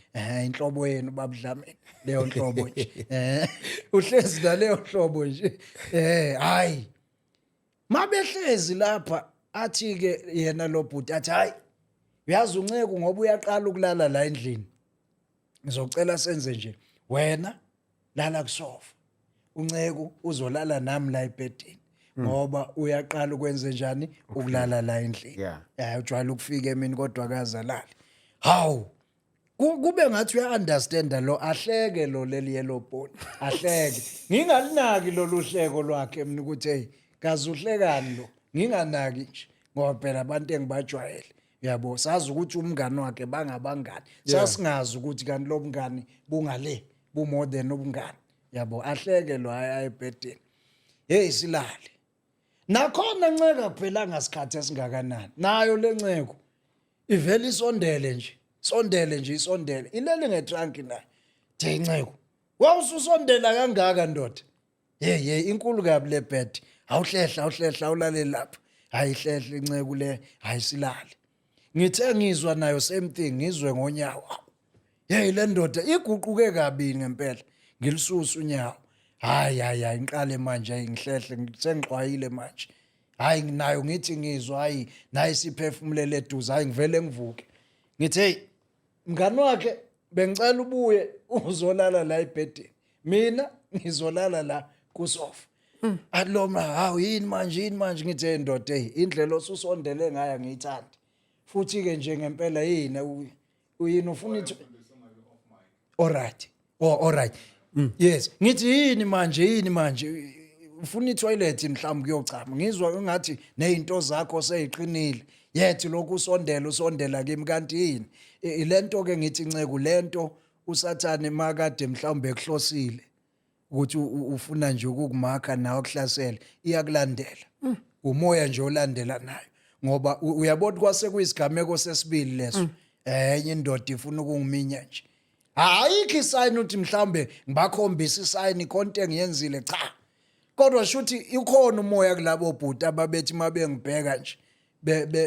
inhlobo yenu babudlameni, leyo nhlobo nje, uhlezi naleyo nhlobo nje. Hayi, mabehlezi lapha, athi ke yena lo bhuti, athi, "Hayi, uyazi unceku, ngoba uyaqala ukulala la endlini, ngizocela senze nje, wena lala kusofa, unceku uzolala nami la ebhedini, ngoba uyaqala ukwenze njani ukulala la endlini." Ujwayele ukufika emini kodwa akazalali. Hawu, kube ngathi uya-understanda lo, ahleke lo leli yellow bone, ahleke. Ngingalinaki lolu hleko lwakhe mina ukuthi hey, kaze uhlekani lo, nginganaki nje ngoba phela abantu engibajwayele, uyabo, sazi ukuthi umngani wakhe, bangabangani. Sasingazi ukuthi kanti lo mngani bungale, bu more than ubungani, yabo. Ahleke lo, aye ebhedini. Hey, silale nakhona nceka, kuphelanga sikhathi esingakanani, nayo lenceko ivele isondele nje, sondele nje, isondele, ilele ngetrunk nayo. The nceko, wawususondela kangaka ndoda? Hey hey, inkulu kabi le bed, awuhlehla, awuhlehla, awulale lapha. Hayi, hlehle inceku le, hayi, silale. Ngithe ngizwa nayo same thing, ngizwe ngonyawo. Hey, le ndoda iguquke kabi ngempela. Ngilisusa unyawo, hayi hayi hayi, ngiqale manje ngihlehle, sengixwayile manje. Hayi, nayo ngithi ngizwa, hayi, naye siphefumulele eduze. Hayi, ngivele ngivuke, ngithi, "Hey mngani wakhe, bengicela ubuye uzolala la ebhedini, mina ngizolala la kusofa." Athi lo ma, "Hawu, yini manje, yini manje?" Ngithi, "Hey ndoda, hey, indlela osusondele ngayo angiyithandi futhi ke nje ngempela. Yini uyini ufuna ithi?" Alright, oh, alright, yes. Ngithi, "Yini manje, yini manje ufuna i-toilet mhlawumbe kuyochama? Ngizwa ngathi nezinto zakho seyiqinile yethi lokhu usondela, usondela kimi, kanti yini?" Lento ke ngithi nceku, lento usathane makade mhlawumbe ekuhlosile ukuthi ufuna nje ukukumakha nawe akuhlasele, iyakulandela, umoya nje olandela nayo, ngoba uyabona kwase kuyisigameko sesibili leso, enye indoda ifuna ukungiminya nje. Ayikho isign ukuthi mhlambe ngibakhombisa isign konke engiyenzile, cha, kodwa shuthi ikhona umoya kulabo bhuti ababethi mabengibheka nje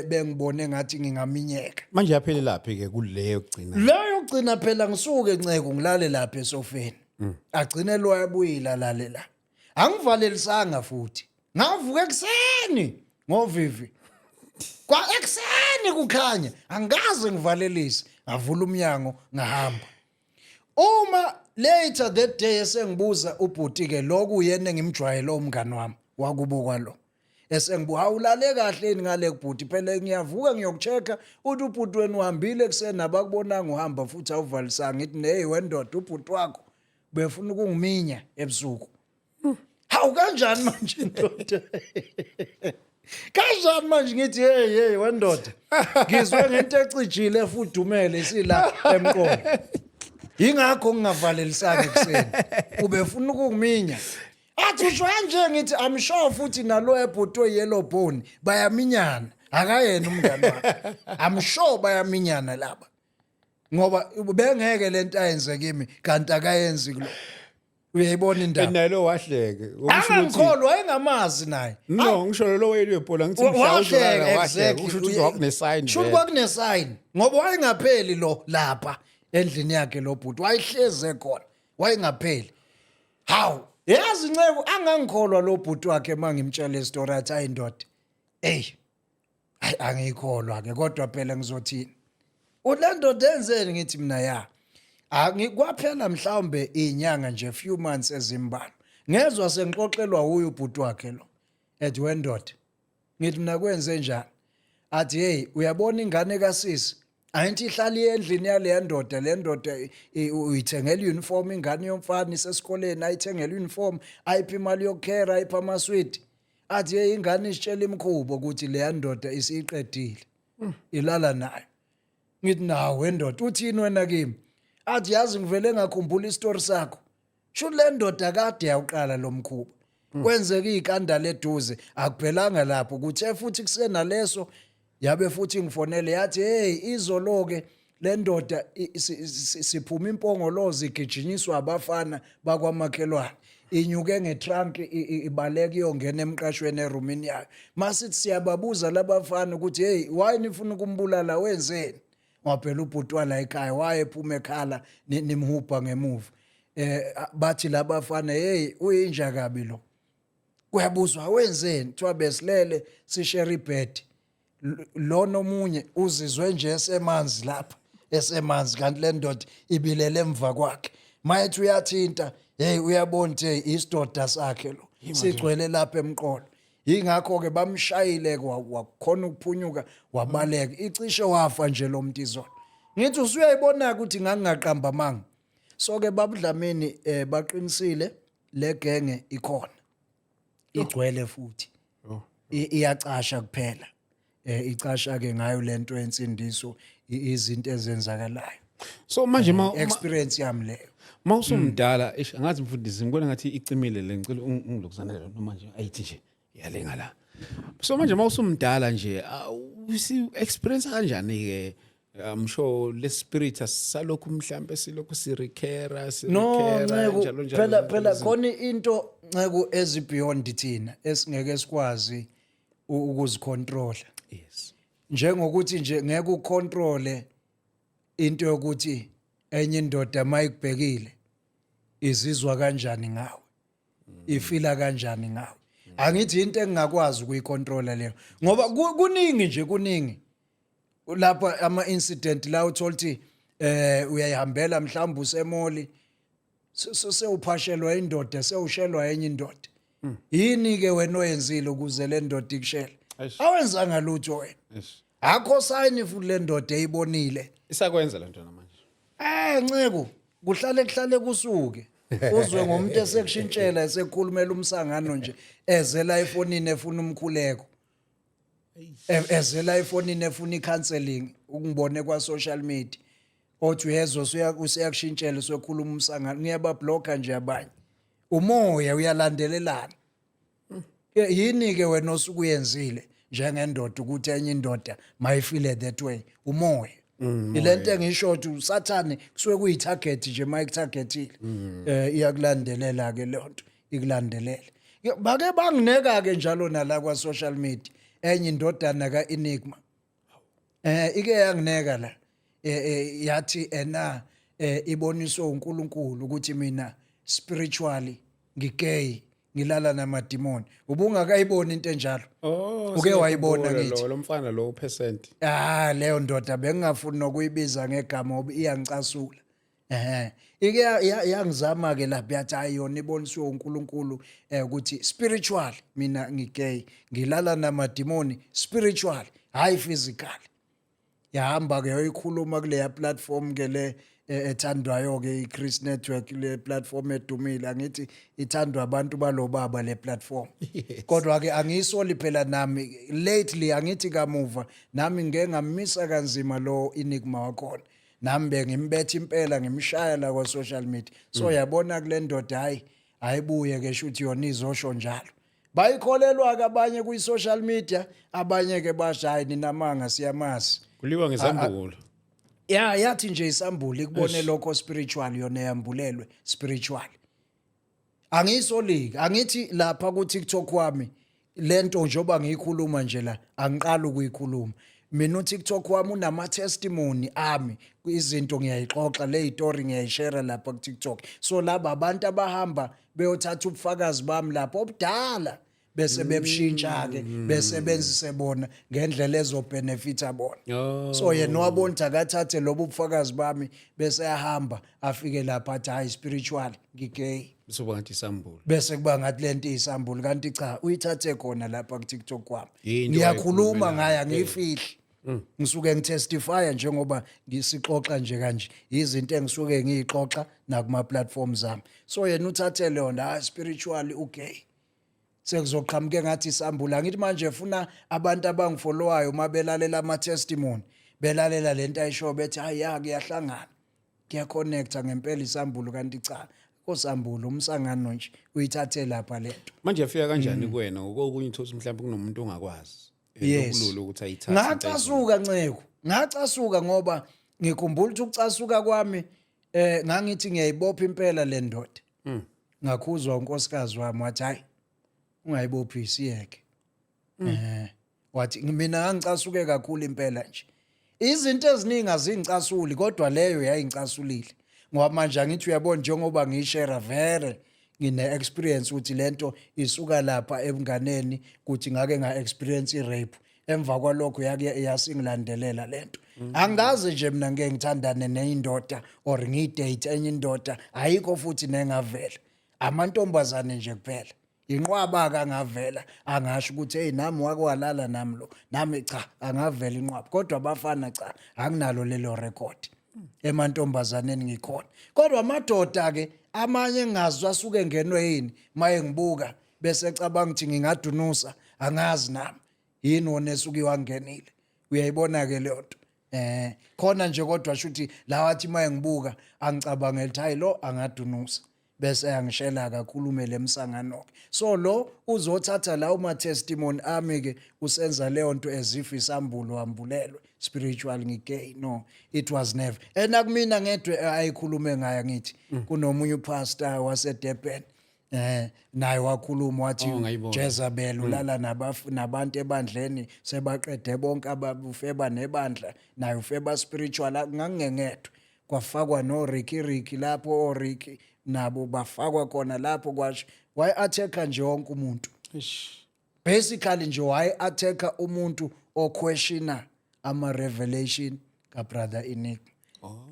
bengibone ngathi ngingaminyeka. Manje yaphelelaphi ke kuleyo kugcina? Leyo gcina phela ngisuke nceko ngilale lapha esofeni, agcine lo yabuyile alale la. Angivalelisanga futhi, ngavuka ekuseni ngovivi kwa ekuseni kukhanya, angikaze ngivalelise, ngavula umnyango ngahamba. Uma later that day esengibuza ubhuti ke lokhu, yena engimjwayele, umngani wami wakubo kwalo, esengibuka, "Awulale kahle yini ngale kubhuti? Phela ngiyavuka ngiyokuchecka, uthi ubhuti wena uhambile ekuseni, abakubonanga uhamba futhi awuvalisanga." Ngithi, "Hey wendoda, ubhuti wakho befuna ukungiminya ebusuku." "Hawu, kanjani manje ndoda, kanjani manje?" Ngithi, "Hey hey wendoda, ngizwe ngento ecijile efudumele isila emqolo, ingakho ngingavalelisanga ekuseni, ubefuna ukungiminya." Athi, "Usho kanje?" Ngithi, "I'm sure futhi nalo ebhuti yellow bone bayaminyana, akayena umngani wakhe. I'm sure bayaminyana laba, ngoba bengeke lento ayenze kimi kanti akayenzi kulo." Uyayibona indaba? Naye lo wahleke. Okusho ukuthi Angangikholwa, wayengamazi naye. No, ngisho lo wayeliwe bhola, ngithi mhla Wahleka. uzolala wahleka. Exactly. Kusho ukuthi kwakune-sign Shuthi vele. kwakune-sign, ngoba wayengapheli lo lapha endlini yakhe lo bhuti, wayehleze khona, wayengapheli. Hawu, yazi nceko, angangikholwa lo bhuti wakhe mangimtshela isitori, athi, "Ayi ndoda, ey, hayi, angiyikholwa ke, kodwa phela ngizothini, ule ndoda enzeni?" Ngithi mina, ya, angikwaphela mhlawumbe inyanga nje, few months ezimbalwa, ngezwa sengixoxelwa uyu ubhuti wakhe lo, ethi, "Wendoda." Ngithi mina, "Kwenze njani?" Athi, "Hey, uyabona ingane kasisi ayinthi ihlala endlini yale ndoda, le ndoda uyithengela uniform, ingane yomfana isesikoleni, ayithengela uniform, ayiphi imali yokukhera, ayiphi amaswidi." Athi, "Hey, ingane isitshela imkhubo ukuthi leya ndoda isiyiqedile, ilala nayo." Ngithi, "Nawe wendoda, uthini wena kimi?" Athi, "Yazi, ngivele ngakhumbula isitori sakho." Sho le ndoda kade yawuqala lo mkhuba. Kwenzeka ikandala eduze, akuphelanga lapho, kuthe futhi kusenaleso yabe futhi ngifonele, yathi, "Hey, izolo ke le ndoda siphuma impongolozo, igijinyiswa abafana bakwamakhelwane, inyuke ngetrunk, ibaleka iyongena emqashweni, erumini yayo. Masithi siyababuza labafana ukuthi, 'Hey, why nifuna ukumbulala? Wenzeni?' Waphela ubhuti wala ekhaya wayephuma ekhala, nimhubha ngemuva." Bathi labafana, "Hey, uyinja kabi lo." Kuyabuzwa, "Wenzeni?" Kuthiwa, "Besilele, sishare ibed. Lona omunye uzizwe nje esemanzi lapha, esemanzi, kanti le ndoda ibilele emva kwakhe. Mayethi uyathinta, hey, uyabona ukuthi, hey, isidoda sakhe lo sigcwele lapha emqolo. Yingakho ke bamshayile, wakhona ukuphunyuka, wabaleka. Icishe wafa nje lo muntu izolo." Ngithi usuyayibona ukuthi ngangingaqamba amanga. So ke babudlamini, baqinisile, le genge ikhona, igcwele futhi. Oh. Iyacasha kuphela, icasha ke ngayo lento yensindiso, izinto ezenzakalayo. So manje Experience yami leyo. Mawusumdala, eish, angazi mfundisi, ngibona ngathi icimile le, ngicela ungilokuzanele noma nje ayithi nje yalenga la. So manje mawusumdala nje, usi experience kanjani ke? I'm sure le spirit asalokhu mhlambe silokhu sirecurra No. sirecurra Nceku, njalo njalo. Phela zonke phela lezi. Khona into, nceku, ezi beyond thina esingeke sikwazi ukuzicontrola. Njengokuthi nje ngeke ucontrole into yokuthi enye indoda mayikubhekile izizwa kanjani ngawe, ifila kanjani ngawe. Angithi into engingakwazi ukuyicontrola leyo, ngoba kuningi nje, kuningi lapha ama incident la uthola ukuthi uyayihambela, mhlawumbe usemoli, sewuphashelwa indoda, sewushelwa enye indoda. Yini ke wena oyenzile ukuze le ndoda ikushele? Eish. Awenzanga lutho wena. Akho sign futhi le ndoda eyibonile. Isakwenza lento namanje? Nceku, kuhlale kuhlale kusuke uzwe ngomuntu esekushintshela, esekhulumela umsangano nje, ezela efonini efuna umkhuleko, ezela efonini efuna icounseling, ukungibone kwa social media, othi uyezwa usuyakushintshela, usekhuluma umsangano. Ngiyabablocka nje abanye. Umoya uyalandelelana. Yini ke wena osuke uyenzile njengendoda ukuthi enye indoda mayifile that way? Umoya ilento engisho ukuthi usathane kusuke kuyi-target nje. Mayikutargetile, iyakulandelela ke leyo nto, ikulandelele. Bake bangineka ke njalo nala kwa social media, enye indodana ka-Enigma ike yangineka la, yathi ena iboniswe uNkulunkulu ukuthi mina spiritually ngigay, ngilala namadimoni. Ubungakayiboni into enjalo? Oh. Uke wayibona? Sengiyakhumbula. Ngithi. Lo mfana lo percent. Ah, leyo ndoda bengingafuni nokuyibiza ngegama ngoba iyangicasula. Ike yangizama ke lapha, yathi hayi, yona iboniswe uNkulunkulu ukuthi spiritual mina ngigay, ngilala namadimoni spiritual, hayi physical. Yahamba ke yayikhuluma kuleya platform ke le ethandwayo ke, iChris Network, le platform edumile. Angithi ithandwa abantu balobaba le platform. Kodwa ke angiyisoli phela nami lately, angithi kamuva nami ngeke ngamisa kanzima lo Enigma wakhona. Nami bengimbetha impela, ngimshaya la kwa social media. So yabona kule ndoda, hayi, ayibuye ke, shuthi yona izosho njalo. Bayikholelwa ke abanye kwi social media, abanye ke basho, "Hayi, ninamanga, siyamazi." Kuliwa ngezambulo. Ya, yathi nje isambulo ikubone lokho spiritual, yona yambulelwe spiritual. Angiyisoliki, angithi lapha ku TikTok wami lento njengoba ngiyikhuluma nje la, angiqali ukuyikhuluma mina. uTikTok wami unama testimony ami, izinto ngiyayixoxa le story, ngiyayishare lapha ku TikTok. So laba abantu abahamba beyothatha ubufakazi bami lapho obudala, bese bebushintsha ke, besebenzise bona ngendlela ezobenefita bona. Oh. So yena wabona ukuthi akathathe lobu bufakazi bami, bese ayahamba afike lapha athi, "Hayi, spiritual ngigay." Bese kuba ngathi isambulo. Bese kuba ngathi lento iyisambulo, kanti cha, uyithathe khona lapha ku TikTok kwami. Yinto Ngiyakhuluma ayikhulumelayo. ngayo, angiyifihli. Ngisuke ngitestifya njengoba ngisixoxa nje kanje, izinto engisuke ngiyixoxa nakuma platforms ami. So yena uthathe lona, "Hayi, spiritually ugay." Sekuzoqhamuke ngathi isambula. Ngithi manje funa abantu abangifollowayo uma belalela ama testimony, belalela lento ayisho, bethi, "Hayi, ya, kuyahlangana." Kuyaconnecta ngempela isambulo, kanti cha, kosambulo umsangano nje, uyithathe lapha lento. Manje yafika kanjani kuwena? Ngokokunye uthola ukuthi mhlawumbe kunomuntu ongakwazi. Okulula ukuthi ayithathe into. Ngacasuka, nceko, ngacasuka ngoba ngikhumbula ukuthi ukucasuka kwami ngangithi ngiyayibopha impela le ndoda. Ngakhuzwa unkosikazi wami, wathi, "Hayi, ungayibophisi, yeke." Wathi mina ngangicasuke kakhulu impela nje. Izinto eziningi azingicasuli, kodwa leyo yayingicasulile ngoba manje angithi uyabona, njengoba ngiyishare vele ngine experience ukuthi lento isuka lapha ebunganeni, kuthi ngake nga experience i-rape, emva kwalokho yake yasingilandelela lento. Angikaze nje mina ngeke ngithandane neyindoda or ngiyidate enye indoda, ayikho futhi nengavela, amantombazane nje kuphela. Inqwaba-ke angavela angasho ukuthi, "Hey, nami wake walala nami lo nami." Cha, angavela inqwaba, kodwa abafana cha, anginalo lelo record. Emantombazaneni ngikhona, kodwa amadoda-ke amanye engazi asuke ngenwe yini, maye ngibuka bese ecabanga ukuthi ngingadunusa, angazi nami yini wona esuke iwangenile. Uyayibona-ke leyo nto, khona nje, kodwa shuthi la wathi maye ngibuka angicabangela ukuthi hayi, lo angadunusa, bese yangishela kakhulume lemsangano ke. So lo uzothatha lawo ma testimony ami ke, usenza leyo nto as if isambulo wambulelwe spiritual, ngigay. No, it was never. And akumina ngedwe ayikhulume ngayo, ngithi kunomunye upastor wase Durban, naye wakhuluma wathi Oh, ngayibona. Jezebel ulala nabantu ebandleni, sebaqede bonke ababufeba nebandla, naye ufeba spiritual. Ngangingedwa, kwafakwa no Ricky Ricky lapho, o Ricky nabo bafakwa khona lapho, kwasho waye attacka nje wonke umuntu. Eish. Basically nje waye attacka umuntu oquestiona ama revelation ka Brother Enigma,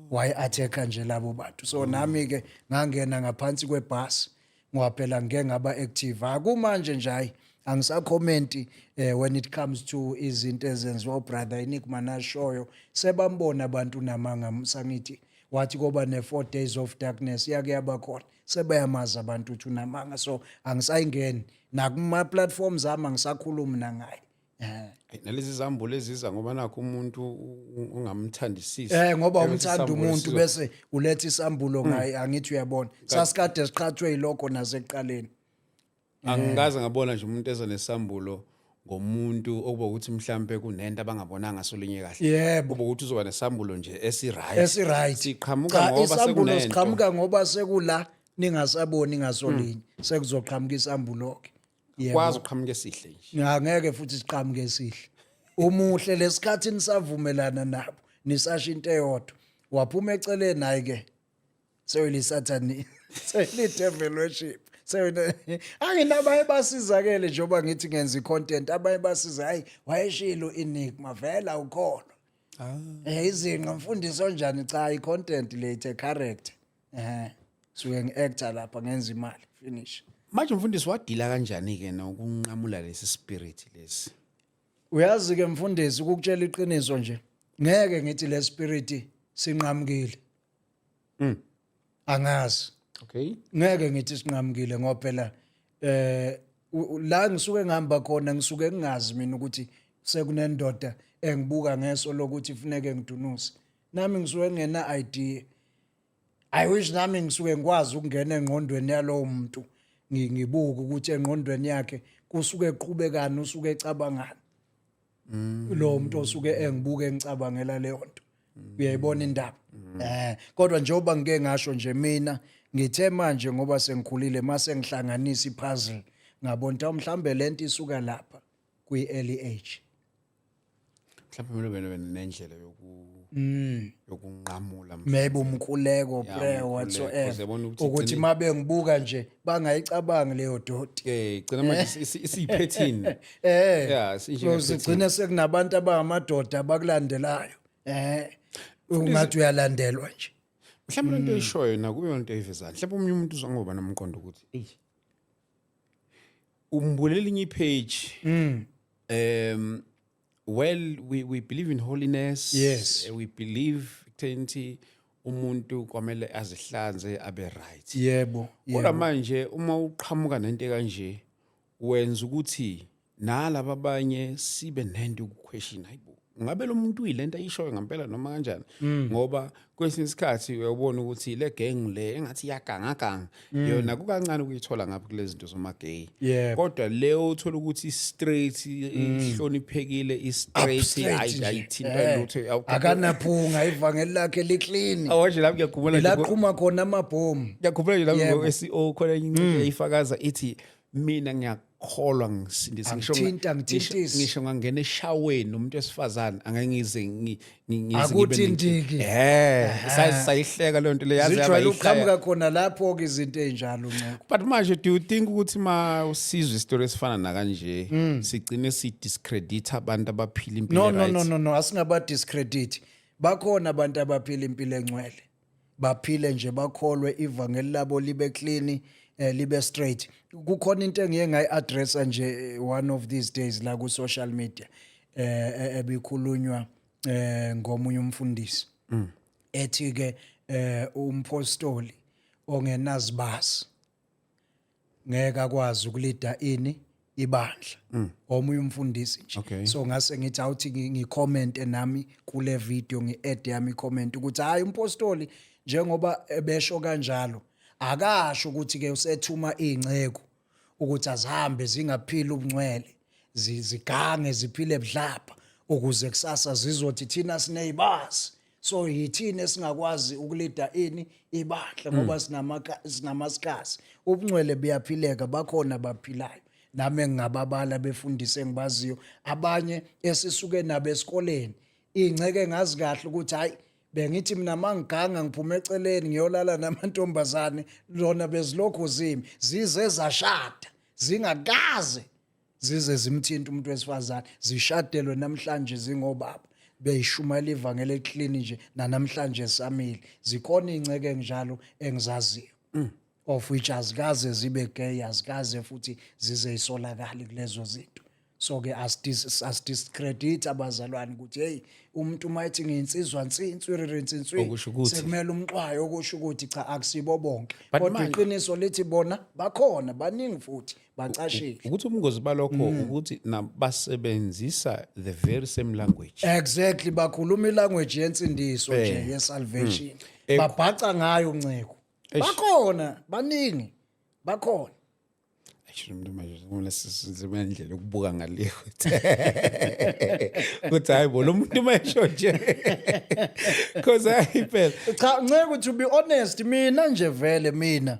waye attacka nje labo bantu. So nami ke ngangena ngaphansi kwebus ngoba phela ngike ngaba active. Akumanje nje, hayi, angisacommenti when it comes to izinto ezenziwa uBrother Enigma nashoyo, sebambona abantu namanga. Sangithi wathi koba ne 4 days of darkness, yake yaba khona, sebayamazi abantu ukuthi unamanga, so angisayingeni nakuma platforms ami, angisakhulumi nangaye. Ayi, nalezi zambulo eziza ngoba nakho umuntu ungamthandisisi. Ngoba Bese umthanda isambulo umuntu, bese uletha isambulo ngaye. Angithi uyabona, sasikade siqhathwe yilokho nasekuqaleni. Angikaze ngabona nje umuntu eza nesambulo ngomuntu okuba ukuthi mhlambe kunento abangabonanga solinye kahle. Kuba ukuthi uzoba nesambulo nje esi-right. Esi-right. Siqhamuka Cha, ngoba isambulo sekunento. Siqhamuka ngoba sekula ningasaboni ngasolinye, sekuzoqhamuka isambulo-ke, yebo. Kwazi uqhamuka esihle nje. Angeke futhi siqhamuke esihle. Umuhle lesikhathi nisavumelana nabo, nisasho into eyodwa, waphuma eceleni, hayi ke, sewulisathani, sewuli-devil worship, anginabaye basizakele njengoba ngithi ngenza i-content, abanye basiza, hayi, wayeshilo Enigma vela ukholwa. Izinqa mfundisi onjani? Cha, i-content le, it's a character. Suke ngi-actor lapha, ngenza imali, finish. Manje mfundisi, wadila kanjani ke nokunqamula lesi spirit lesi? Uyazi ke mfundisi, ukukutshela iqiniso nje, ngeke ngithi le spirit sinqamukile. Angazi. Ngeke ngithi sinqamukile ngoba phela la ngisuke ngihamba khona, ngisuke ngingazi mina ukuthi sekunendoda engibuka ngeso lokuthi kufuneke ngidunuse. Nami ngisuke ngena idea. I wish nami ngisuke ngikwazi ukungena engqondweni yalowo muntu, ngibuke ukuthi engqondweni yakhe kusuke eqhubekani, usuke ecabangani lo muntu osuke engibuke engicabangela leyo nto. Uyayibona indaba? Kodwa njengoba ngike ngasho nje, mina ngithe manje ngoba sengikhulile, mase ngihlanganisa ipuzzle, ngabona ukuthi mhlambe lento isuka lapha kwi early age. Mhlawumbe kumele ube nendlela yokunqamula. Maybe umkhuleko, prayer, umkhuleko, whatsoever. ukuze yabona ukuthi ukuthi mabe ngibuka nje bangayicabangi leyo doti. Gcina manje isiyiphethini. Yeah, sinjenge. Sigcine sekunabantu abangamadoda abakulandelayo, ungathi uyalandelwa nje. Mhlawumbe lento oyishoyo nakube into eyivezayo. Mhlawumbe omunye umuntu uzangoba nomqondo ukuthi ey, umbulela elinye ipage. Well, we believe in holiness. We believe ekutheni umuntu kwamele azihlanze, abe right. Kodwa manje uma uqhamuka nento kanje, wenza ukuthi nalaba abanye sibe nento yokuquestion, hayibo. Ngabe lo muntu uyilento ayishoyo ngempela noma kanjani? Ngoba kwesinye isikhathi uyabona ukuthi le gang le engathi iyagangaganga yona, kukancane ukuyithola ngapha kulezi zinto zoma-gay. Kodwa leyo uthola ukuthi straight, ihloniphekile, i-straight, Straight nje. Ayithintwa lutho. Akanaphunga, ivangeli lakhe li-clean. Awashe lapho, ngiyakhumbula nje Laqhuma khona amabhomu. Ngiyakhumbula nje lapho ngo-SEO khona enye incwadi eyifakaza ithi, "Mina ngiyakholwa, ngisindise, ngisho Angithinta, angithintisi. ngisho ngangena eshaweni umuntu wesifazane, angeke ngize ngize ngibe Akuthintiki. Sayihleka leyo nto le, yaze yaba Zijwayele yihlaya. ukuqhamuka khona lapho-ke izinto ey'njalo, Nceko. But manje, do you think ukuthi ma usizwe isitori esifana nakanje, sigcine si-discredit abantu abaphila impilo No, no, right? no, no, no, asingaba-discredit. Bakhona abantu abaphila impilo engcwele, baphile nje, bakholwe, ivangeli labo libe clean, libe straight. Kukhona into engiye ngayi-addressa nje one of these days la ku social media, ebikhulunywa ngomunye umfundisi ethi ke umpostoli ongenazibasi ngeke akwazi ukulida ini ibandla, omunye umfundisi nje. So ngase ngithi awuthi ngi-comment nami kule video, ngi-add yami comment ukuthi hayi, umpostoli njengoba ebesho kanjalo, akasho ukuthi ke usethuma iy'nceku ukuthi azihambe zingaphili ubungcwele, zigange, ziphile budlapha, ukuze kusasa zizothi thina sineyibasi, so yithini esingakwazi ukulida ini ibandla ngoba sinamasikasi. Ubungcwele buyaphileka, bakhona baphilayo, nami engingababala befundise engibaziyo, abanye esisuke nabo esikoleni, iy'nceke engazi kahle ukuthi hayi, bengithi mina mangiganga ngiphume eceleni ngiyolala namantombazane, lona bezilokhu zimi, zize zashada zingakaze zize zimthinta umuntu wesifazane, zishadelwe namhlanje zingobaba, beyishumayela ivangeli e-clean nje, nanamhlanje samile. Zikhona iy'nceke enjalo engizaziyo, of which azikaze zibe gay, azikaze futhi zize isolakale kulezo zinto. So ke asidiscredit abazalwane ukuthi hey, umuntu uma ethi ngiyinsizwa nsintswiriri nsintswi, Okusho ukuthi- sekumele umxwayo, okusho ukuthi cha, akusibo bonke. But Kodwa manje- iqiniso lithi bona bakhona, baningi futhi bacashile. Ukuthi ubungozi balokho ukuthi nabasebenzisa the very same language. Exactly, bakhuluma ilanguage yensindiso nje, ye-salvation, babhaca ngayo, Nceko. Bakhona, baningi, bakhona. Eish, umuntu manje kumele sibe nendlela yokubuka ngale ukuthi hayi bo, lo muntu mayesho nje, because hayi phela. Cha Nceko, to be honest, mina nje vele mina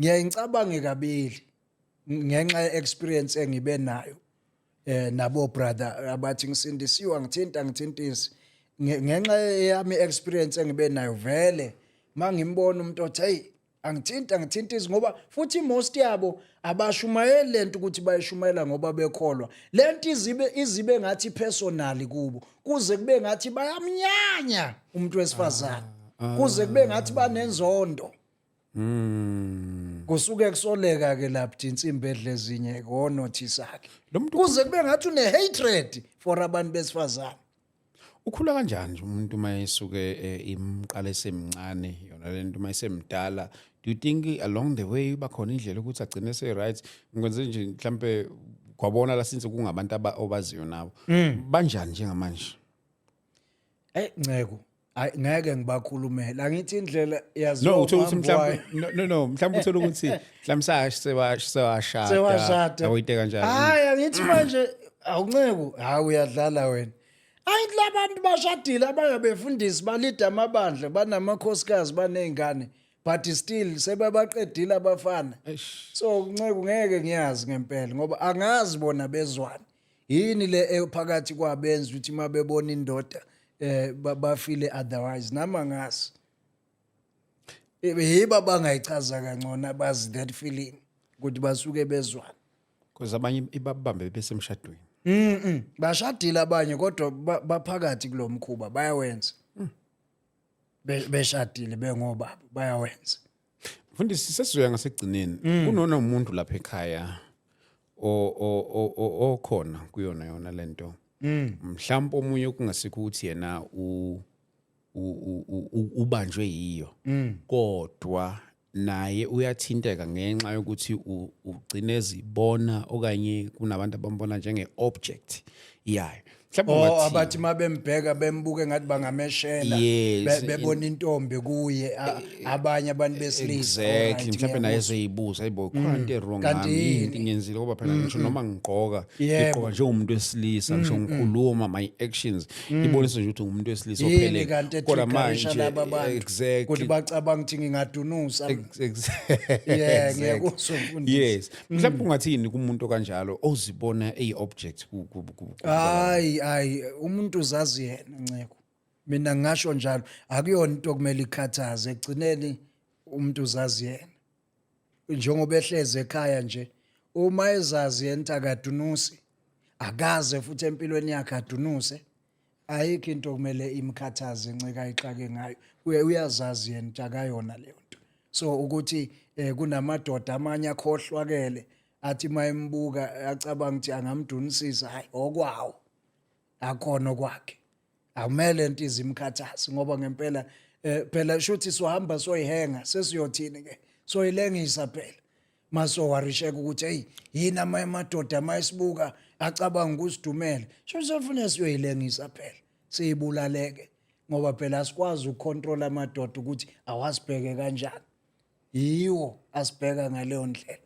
ngiyaye ngicabange kabili ngenxa ye-experience engibe nayo nabo brother abathi ngisindisiwe, ngithinta ngithintisi. Ngenxa yami experience engibe nayo, vele mangimbona umuntu othi hey, angithinta ngithintisi, ngoba futhi most yabo abashumayeli lento ukuthi bayishumayela ngoba bekholwa lento, izibe ngathi personally kubo, kuze kube ngathi bayamnyanya umuntu wesifazane, kuze kube ngathi banenzondo. Kusuke kusoleka ke lapho insimbi edle ezinye konothisa ke. Lo muntu Kuze kube ngathi une hatred for abantu besifazane. Ukhula kanjani nje umuntu uma esuke imqala esemncane yona lento, uma esemdala? Do you think along the way bakhona indlela ukuthi agcine ese-right? Ngikwenze nje mhlampe kwabona la, since kungabantu obaziyo nabo, banjani njengamanje? Nceko, ayi ngeke ngibakhulumela, angithi indlela yaziwa No, uthola ukuthi uhambo wayo. mhlawumbe, no, mhlawumbe uthola ukuthi mhlawumbe sewashada. Sewashada. Awuyite kanjani? Hayi, angithi manje awunceko, hayi, uyadlala wena. Ayithi labantu bashadile, abanye befundisi, balida amabandla, banamakhosikazi, baney'ngane, but still sebebaqedile abafana. Eish. So Nceko, ngeke ngiyazi ngempela ngoba angazi bona bezwana yini le ephakathi kwabenza ukuthi uma bebona indoda bafile otherwise, nami angazi. Yibo bangayichaza kangcono abazi that feeling ukuthi basuke bezwana. Because abanye ibabambe besemshadweni. Bashadile abanye, kodwa baphakathi kulomkhuba, bayawenza. Beshadile, bengobaba, bayawenza. Mfundisi, sesizoya ngasekugcineni. Kunona umuntu lapha ekhaya okhona kuyona yona lento, mhlawumbe omunye kungasikho ukuthi yena ubanjwe yiyo, kodwa naye uyathinteka ngenxa yokuthi ugcine ezibona okanye kunabantu abambona njenge-object yayo. Mhlawumbe Oh, ungathini? abathi mabembheka bembuke ngathi bangameshela, bebona intombi kuye, abanye abantu besilisa. Exactly, mhlawumbe naye ezoyibuza, hayibo, khona into e-wrong Kanti ngami yini yini? into ngiyenzile, ngoba phela ngisho noma ngigqoka, ngigqoka njengomuntu wesilisa, ngisho ngikhuluma, my actions ibonisa nje ukuthi ngumuntu wesilisa Yini ophelele. kanti Kodwa e-triggerisha manje laba bantu ukuthi bacabanga ukuthi ngingadunusa? Yeah, ngiyakuzwa, mfundisi. Yes, mhlawumbe ungathini kumuntu kanjalo ozibona eyi-object Hayi, hayi, umuntu uzazi yena, nceko. Mina ngingasho njalo, akuyona into okumele ikhathaze. Egcineni umuntu uzazi yena, njengoba ehleze ekhaya nje, uma ezazi yena ukuthi akadunusi, akaze futhi empilweni yakhe adunuse, ayikho into okumele imkhathaze, nceka, ayixake ngayo. Uyazazi yena ukuthi akayona leyo nto. So ukuthi kunamadoda amanye akhohlwakele, athi mayembuka acabanga ukuthi angamdunisisa, hayi, okwawo akhona okwakhe, akumele into izimkhathazi, ngoba ngempela phela shuthi sohamba soyihenga, sesiyothini ke, soyilengisa phela masowarisheka ukuthi hey, yini amanye amadoda mayisibuka acabanga ukusidumela, sho sefuna siyoyilengisa phela, siyibulaleke, ngoba phela asikwazi ukucontrol amadoda ukuthi awasibheke kanjani. Yiwo asibheka ngaleyo ndlela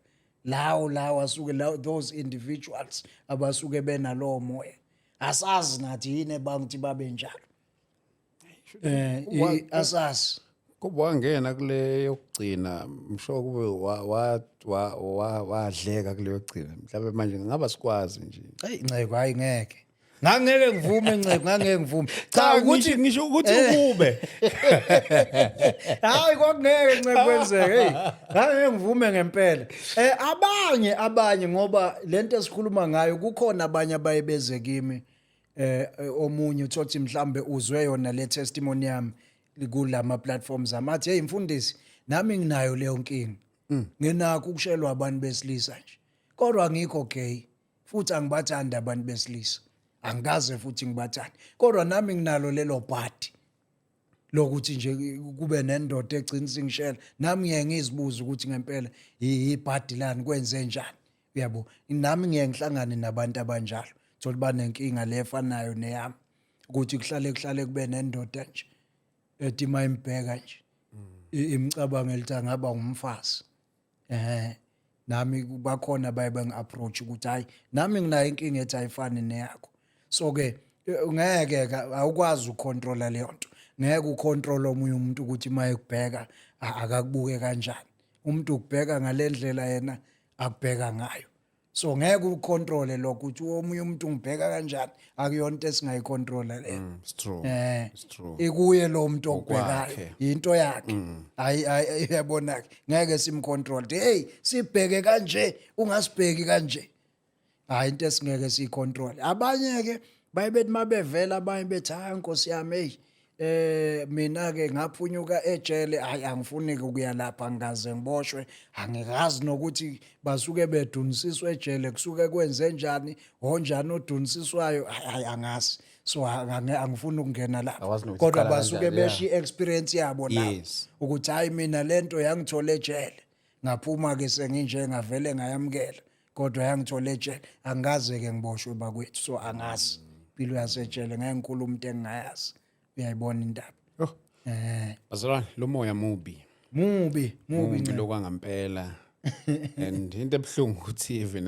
lawo asuke lawo, those individuals abasuke benalowo moya, asazi nathi yini ebanga ukuthi babe njalo. Asazi. Kuba wangena kule yokugcina, msho kube wadleka kule yokugcina, mhlawumbe manje ngingaba sikwazi nje. Hey nceko, hayi, ngeke, ngangeke ngivume, nceko, ngangeke ngivume, cha. Ukuthi ngisho ukuthi ukube Hayi, kwakungeke, nceko, kwenzeke. Hey, ngangeke ngivume ngempela. Abanye ngoba lento esikhuluma ngayo, kukhona abanye abaye beze kimi, omunye uthothi mhlambe uzwe yona le testimony yami kulama platforms amathi, "Hey mfundisi, nami nginayo leyo nkinga, nginakho ukushelwa abantu besilisa nje, kodwa angikho gay futhi angibathandi abantu besilisa, angikaze futhi ngibathande, kodwa nami nginalo lelo bhadi lokuthi nje kube nendoda egcina singishela. Nami ngiye ngizibuza ukuthi ngempela ibhadi lani, kwenze njani?" Uyabo, nami ngiye ngihlangane nabantu abanjalo, thola banenkinga le efanayo neyami, ukuthi kuhlale kuhlale kube nendoda nje ethi mayimbheka nje imcabango elithi angaba umfazi. Nami bakhona baye bengi-approach ukuthi hayi, nami nginayo inkinga ethi ayifani neyakho. So ke ngeke awukwazi ukucontrola leyo nto, ngeke ucontrol omunye umuntu ukuthi uma ekubheka akakubuke kanjani. Umuntu ukubheka ngalendlela yena akubheka ngayo, so ngeke ucontrole lokho ukuthi omunye umuntu ungibheka kanjani. Akuyona into esingayicontrola leyo. It's true. It's true. Ikuye lo muntu okubhekayo. Ngokwakhe. Into yakhe, hayi hayi, uyabona ke, ngeke simcontrol, hey, sibheke kanje, ungasibheki kanje, hayi, into esingeke siyicontrol. Abanye ke baye bethi mabevela, abanye bethi, "Hayi nkosi yami, hey, mina ke ngaphunyuka ejele, hayi, angifuni ukuya lapha, ngikaze ngiboshwe." Angikazi nokuthi basuke bedunisiswa ejele, kusuke kwenze njani, onjani odunisiswayo, hayi hayi, angazi. So angifuni ukungena lapha. Awazi nokuthi Kodwa iqala basuke kanjani, yeah. besho i-experience yabo nabo ukuthi hayi, mina lento yangithola ejele, ngaphuma ke senginje, ngavele ngayamukela, kodwa yangithola ejele, angikaze ke ngiboshwe bakwethu, so angazi impilo yasejele, ngeke ngikhuluma into engingayazi. Uyayibona indaba? Oh. Bazalwane, lo moya mubi. Mubi, mubi. Mubi lokwangampela, and into ebuhlungu ukuthi even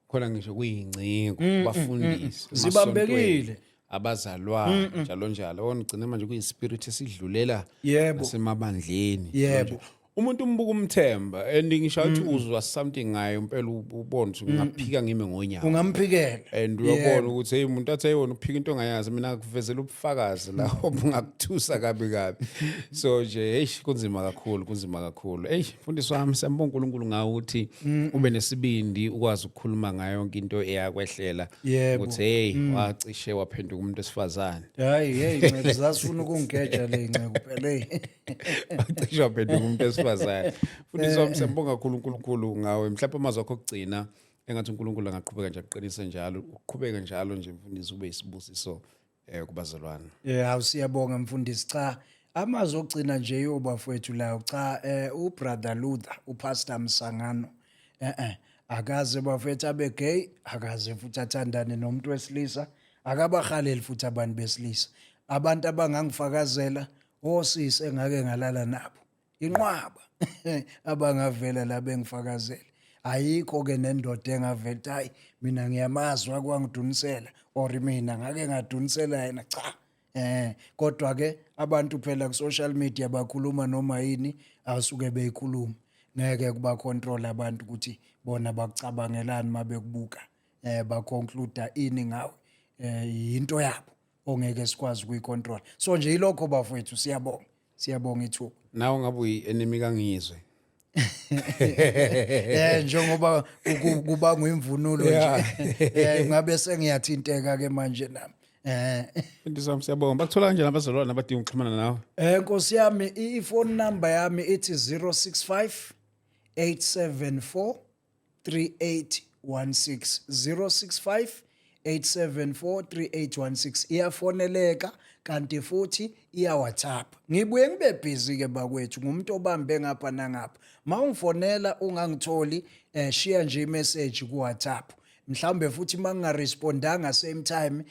khona ngisho kuyincingo bafundisi Zibambekile. abazalwane, njalo njalo, wona ugcine manje kuyispirit esidlulela nasemabandleni. Njalo. Umuntu umbuka umthemba, and ngisho ukuthi uzwa something ngayo impela, ubone ukuthi ungaphika ngime ngonyawo. Ungamphikela. And uyabona ukuthi hey, umuntu athi, "Hey, wena uphika into ongayazi, mina ngikuvezela ubufakazi la obungakuthusa kabi kabi." So nje, hey, kunzima kakhulu, kunzima kakhulu. Hey mfundisi wami, siyambonga uNkulunkulu ngawe ukuthi ube nesibindi ukwazi ukukhuluma ngayo yonke into eyakwehlela, ukuthi hey, wacishe waphenduka umuntu wesifazane. Hayi, hey ncebo, zasifuna ukungigeja le ncebo phela, hey. Wacishe waphenduka umuntu wesifazane. Mfundisi wami, siyambonga kakhulu uNkulunkulu ngawe. Mhlawumbe amazwi akho okugcina, engathi uNkulunkulu angaqhubeka nje aqinise njalo, uqhubeke njalo nje mfundisi, ube isibusiso kubazalwane. Yeah, awu, siyabonga mfundisi. Cha, amazwi okugcina nje yobafowethu lawo, cha, ubrother Luther, uPastor Msangano, akaze bafethu abe gay, akaze futhi athandane nomuntu wesilisa. Akabahaleli futhi abantu besilisa. Abantu abangangifakazela osisi engake ngalala nabo, inqwaba abangavela la bengifakazela. Ayikho ke nendoda engavela, "Hayi, mina ngiyamazi, wakwangidunisela," or, "Mina ngake ngadunisela yena." Cha, kodwa ke abantu phela ku social media bakhuluma noma yini asuke beyikhuluma. Ngeke kuba control abantu ukuthi bona bakucabangelani mabekubuka, baconclude ini ngawe. Into yabo ongeke sikwazi ukuyicontrol. So nje ilokho bafowethu, siyabonga, siyabonga ithuba. Nawe ngabe uyi-enemy kaNgizwe. Njengoba kuba nguyimvunulo nje, ngabe sengiyathinteka ke manje nami. Mfundisi wami, siyabonga. Bakuthola kanjani abazalwane abadinga ukuxhumana nawe? Nkosi yami, i-phone number yami ithi 065 874 3816, 065 874 3816. Iyafoneleka kanti futhi iya WhatsApp. Ngibuye ngibe busy ke bakwethu, ngumuntu obambe ngapha nangapha. Mawungifonela ungangitholi, shiya nje imessage ku WhatsApp. Mhlawumbe futhi mangingarespondanga same time,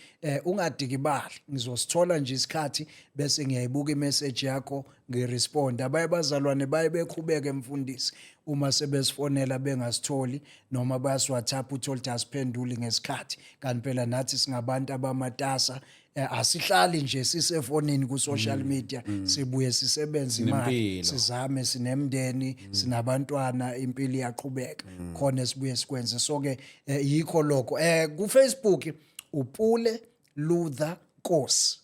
ungadikibali, ngizosithola nje isikhathi bese ngiyayibuka imessage yakho, ngirespond. Abaye bazalwane baye bekhubeke, mfundisi, uma sebesifonela bengasitholi noma bayasiWhatsApp, uthole ukuthi asiphenduli ngesikhathi, kanti phela nathi singabantu abamatasa. Asihlali nje sisefonini ku social media, sibuye sisebenze imali. Sinempilo. Sizame, sinemndeni, sinabantwana, impilo iyaqhubeka khona sibuye sikwenze. So ke yikho lokho. Ku Facebook uPule Luther Nkosi,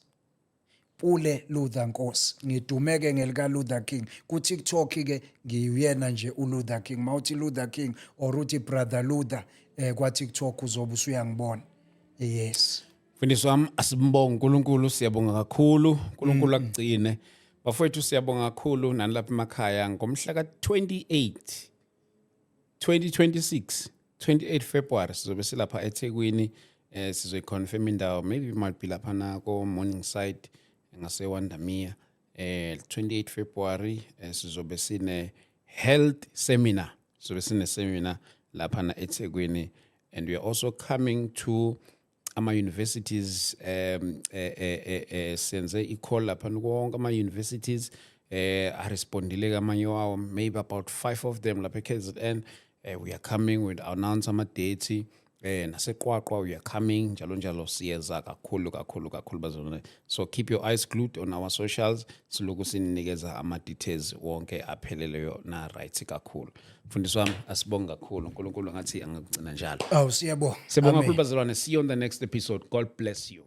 Pule Luther Nkosi. Ngidumeke ngelika Luther King. Ku TikTok ke ngiyuyena nje uLuther King. Mawuthi Luther King or uthi Brother Luther kwa TikTok uzobe usuyangibona, yes. Mfundisi wami, asimbonge uNkulunkulu, siyabonga kakhulu. uNkulunkulu akugcine. Bafowethu, siyabonga kakhulu nani lapha emakhaya. Ngomhla ka-28 2026, 28 February, sizobe silapha eThekwini. Sizoyiconfirm indawo, maybe it might be lapha na ko Morningside ngase Windermere. 28 February sizobe sine health seminar, sizobe sine seminar lapha na eThekwini, and we are also coming to ama-universities. Senze i-call lapha konke ama-universities, arespondile amanye wawo, maybe about five of them lapha e-KZN. We are coming with announce ama-date, naseQwaqwa we are coming, njalo njalo. Siyeza kakhulu kakhulu kakhulu bazalwane, so keep your eyes glued on our socials, siloku sinikeza ama-details wonke apheleleyo na right kakhulu. Mfundisi wami, asibonge kakhulu. uNkulunkulu ngathi angakugcina njalo. Awu, siyabonga. Siyabonga Amen. kakhulu bazalwane. See you on the next episode. God bless you.